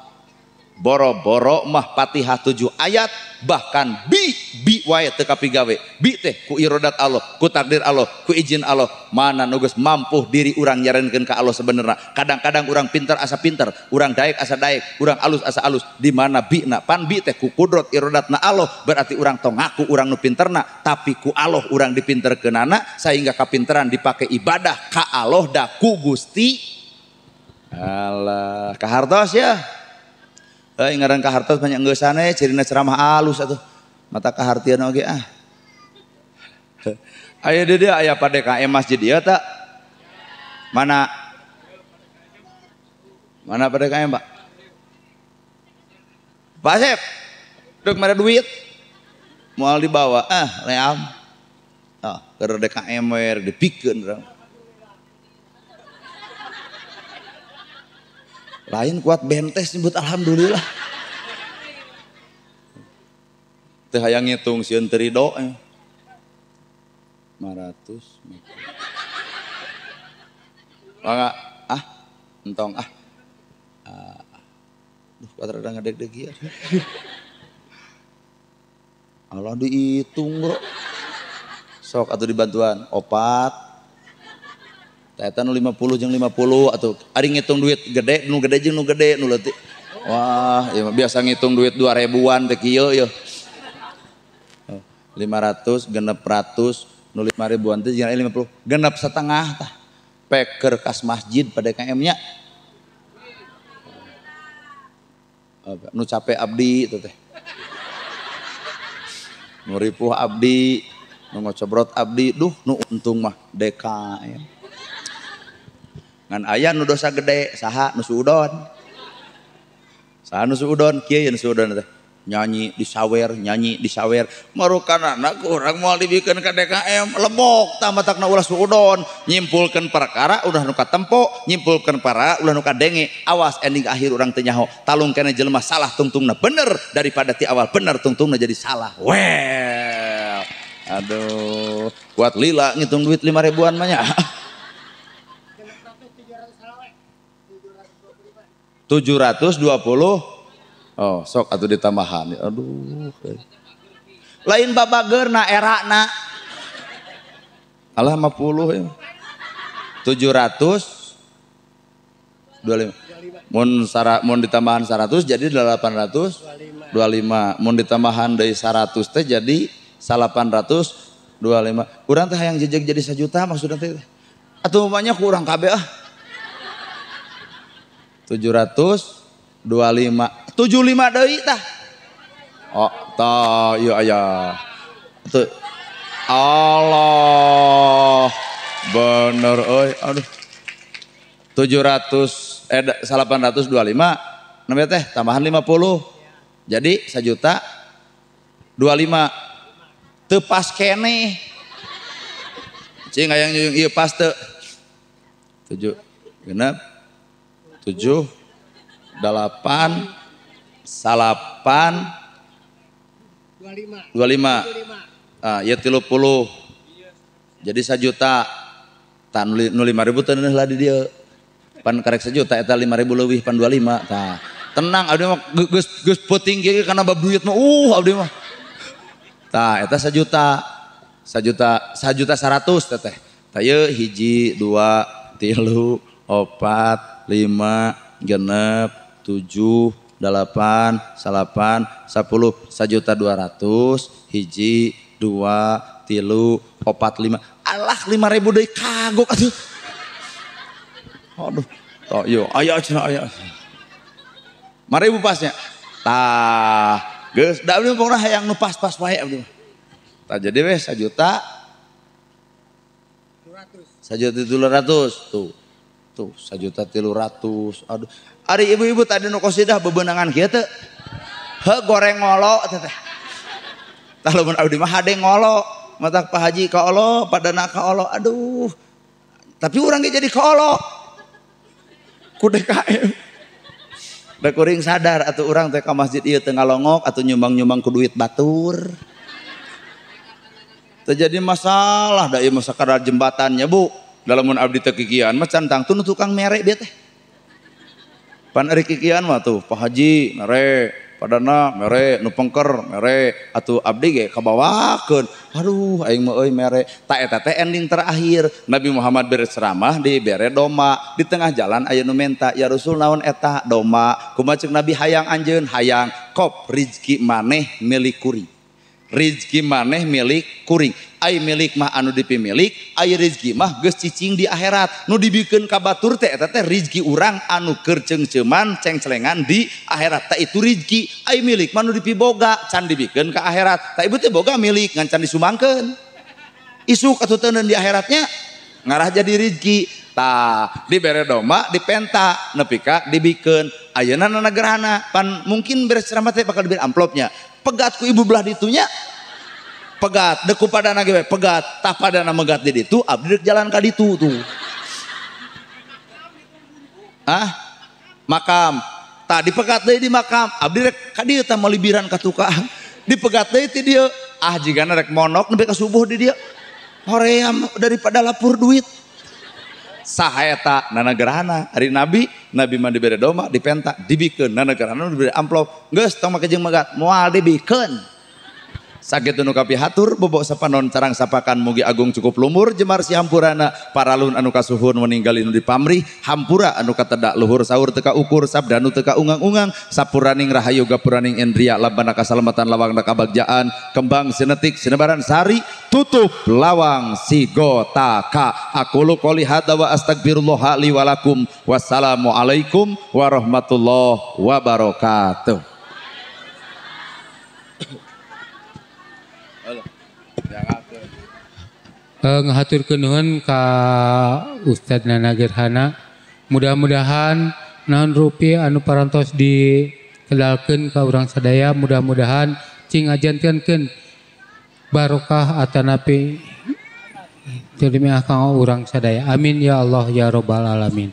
Boro-boro mah Fatihah 7 ayat bahkan bi bi wae teu kapigawe bi teh ku irodat Allah ku takdir Allah ku izin Allah mana nu geus mampu diri urang nyarankeun ka Allah sebenarnya kadang-kadang urang pinter asa pinter urang daek asa daek urang alus asa alus di mana bi na pan bi teh ku kudrot irodatna Allah berarti urang tong ngaku urang nu pinterna tapi ku Allah urang dipinterkeunana sehingga kapinteran dipake ibadah ka Allah da ku Gusti Allah kahartos ya. Ngaran kahartos banyak nggeusane cirina ceramah alus atuh mata kahartian oge ah. Aya di dieu aya pa DKM masjid ieu teh. Mana? Mana pa DKM, Pak? Pak Asep. Deuk mere duit. Moal dibawa ah leam. Ah, keur DKM we dipikeun urang. Lain kuat bentes nyebut alhamdulillah. Teu hayang ngitung sieun teu rido. 500. Mangga ah entong ah. Duh kuat rada ngedeg-deg ieu. Allah dihitung bro. Sok atuh dibantuan opat. Tah eta nu 50 jeung 50 atuh ari ngitung duit gede nu gede jeung nu gede nu leutik. Wah, ieu mah biasa ngitung duit 2000-an teh kieu yeuh. 500 genep ratus nu 5000-an teh jeung 50 genep setengah tah. Peker kas masjid pada KM nya. Nu capek abdi itu teh. Nu ripuh abdi, nu ngocobrot abdi, duh nu untung mah DKM. Ngan aya nu dosa gede, saha nu suudon. Saha nu suudon, kieu nu suudon teh. Nyanyi disawer, nyanyi disawer. Marukanana ku urang moal dibikeun ka DKM, lebok tah matakna ulah suudon, nyimpulkeun perkara ulah nu katempo, nyimpulkeun perkara ulah nu kadenge. Awas ending akhir urang teu nyaho. Talung keneh jelema salah tungtungna bener daripada ti awal bener tungtungna jadi salah. Well. Aduh, kuat lila ngitung duit 5 ribuan mah nya. 720. Oh, sok atuh ditambahan. Aduh. Lain babageurna erana. Alah 50 ya. 725. Mun mun ditambahan 100 jadi 825. Mun ditambahan deui 100 teh jadi 825. Urang teh hayang jejeg jadi 1 juta maksudna teh. Atuh banyak kurang kabeh ah. 725. 75 deui tah. Oh, tah ieu aya. Tuh. Allah. Bener euy. Aduh. 700 825 namanya teh tambahan 50. Jadi 1 juta 25. Teu pas keneh. Cing hayang nyuyung ieu pas teu. 7 genep 7 8 8 25. Ah, ya 30. Jadi 1 juta. Tah nu 5000 teu lah di dieu. Pan karek 1 juta eta 5000 leuwih pan 25. Tah, tenang abdi mah geus geus peuting kieu kana bab duit mah. Abdi mah. Tah, eta 1 juta. 1 juta 1 juta 100 teteh. Tah ieu 1 2 3 4 5 genep 7 8 9 10 1.200.000 1 2 3 4 5 alah 5.000 deui kagok atuh. Aduh, toh yo aya cenah aya. 5.000 pasnya. Tah, geus da abdi pokona hayang nu pas-pas wae abdi mah. Tah jadi we 1 juta 1.300.000 tuh. Tuh 1.300.000. Aduh. Ari ibu-ibu tadi nu qasidah bebenangan kieu teu? Heuh goreng ngolo teh teh. Tah lamun abdi mah hade ngolo, matak Pak Haji ka Allah, padana ka Allah. Aduh. Tapi urang ge jadi ka Allah. Ku DKM. Da kuring sadar atuh urang teh ka masjid ieu teu ngalongok atuh nyumbang-nyumbang ku duit batur. Terjadi masalah da ieu mah sakadar jembatannya, Bu. Lamun abdi teu kikian mah can tangtu nu tukang mere dia teh. Pan ari kikian mah tuh Pak Haji mere, padana mere, nu pengker mere, atuh abdi ge kabawakeun. Aduh aing mah euy mere. Ta eta teh ending terakhir Nabi Muhammad berceramah dibere doma, di tengah jalan aya nu menta, "Ya Rasul naon eta doma?" Kumaha ceuk Nabi hayang anjeun hayang kop rizki maneh milik kuring. Rizki maneh milik kuring. Ai milik mah anu dipimilik, ai rizki mah geus cicing di akhirat. Nu dibikeun ka batur teh eta teh rizki urang anu keur ceungceuman cengcelengan di akhirat. Tah itu rizki. Ai milik mah nu dipiboga can dibikeun ka akhirat. Tah ibu teh boga milik ngan can disumbangkeun. Isuk atuh teuneun di akhiratnya ngarah jadi rizki. Tah dibere doma dipenta nepi ka dibikeun. Ayeuna nanagerhana pan mungkin beres ceramah teh bakal diberi amplopnya. Pegat ku ibu belah ditunya. Pegat deku padana ge pegat tah padana megat di ditu abdi rek jalan ka ditu tuh. Ah makam tah dipegat deui di makam abdi rek ka dieu tah malibiran ka tukang dipegat deui ti dieu ah jigana rek monok nepi ka subuh di dieu. Hoream daripada lapur duit. Saha eta Nana Gerhana ari nabi, nabi mah dibere domba dipenta dibikeun, Nana Gerhana dibere amplop geus tong make jeung megat moal dibikeun. Sakitu nu kapihatur bobok sapanon carang sapakan mugi agung cukup lumur jemar si hampurana paralun anu kasuhun meninggalin nu dipamrih hampura anu katedak luhur sahur teka ukur sabda nu teka ungang-ungang sapuraning rahayu gapuraning indria labana kasalamatan lawang kabagjaan kembang sinetik sinebaran sari tutup lawang sigotaka. Aqulu qouli hadza wa astagfirullah li wa lakum. Wassalamualaikum warahmatullahi wabarakatuh. Ngahaturkeun nuhun ka Ustadz Nana Gerhana. Mudah-mudahan naon rupi anu parantos dikedalkeun ka urang sadaya, mudah-mudahan cing ajantenkeun barokah atanapi terima ka urang sadaya. Amin ya Allah ya rabbal alamin.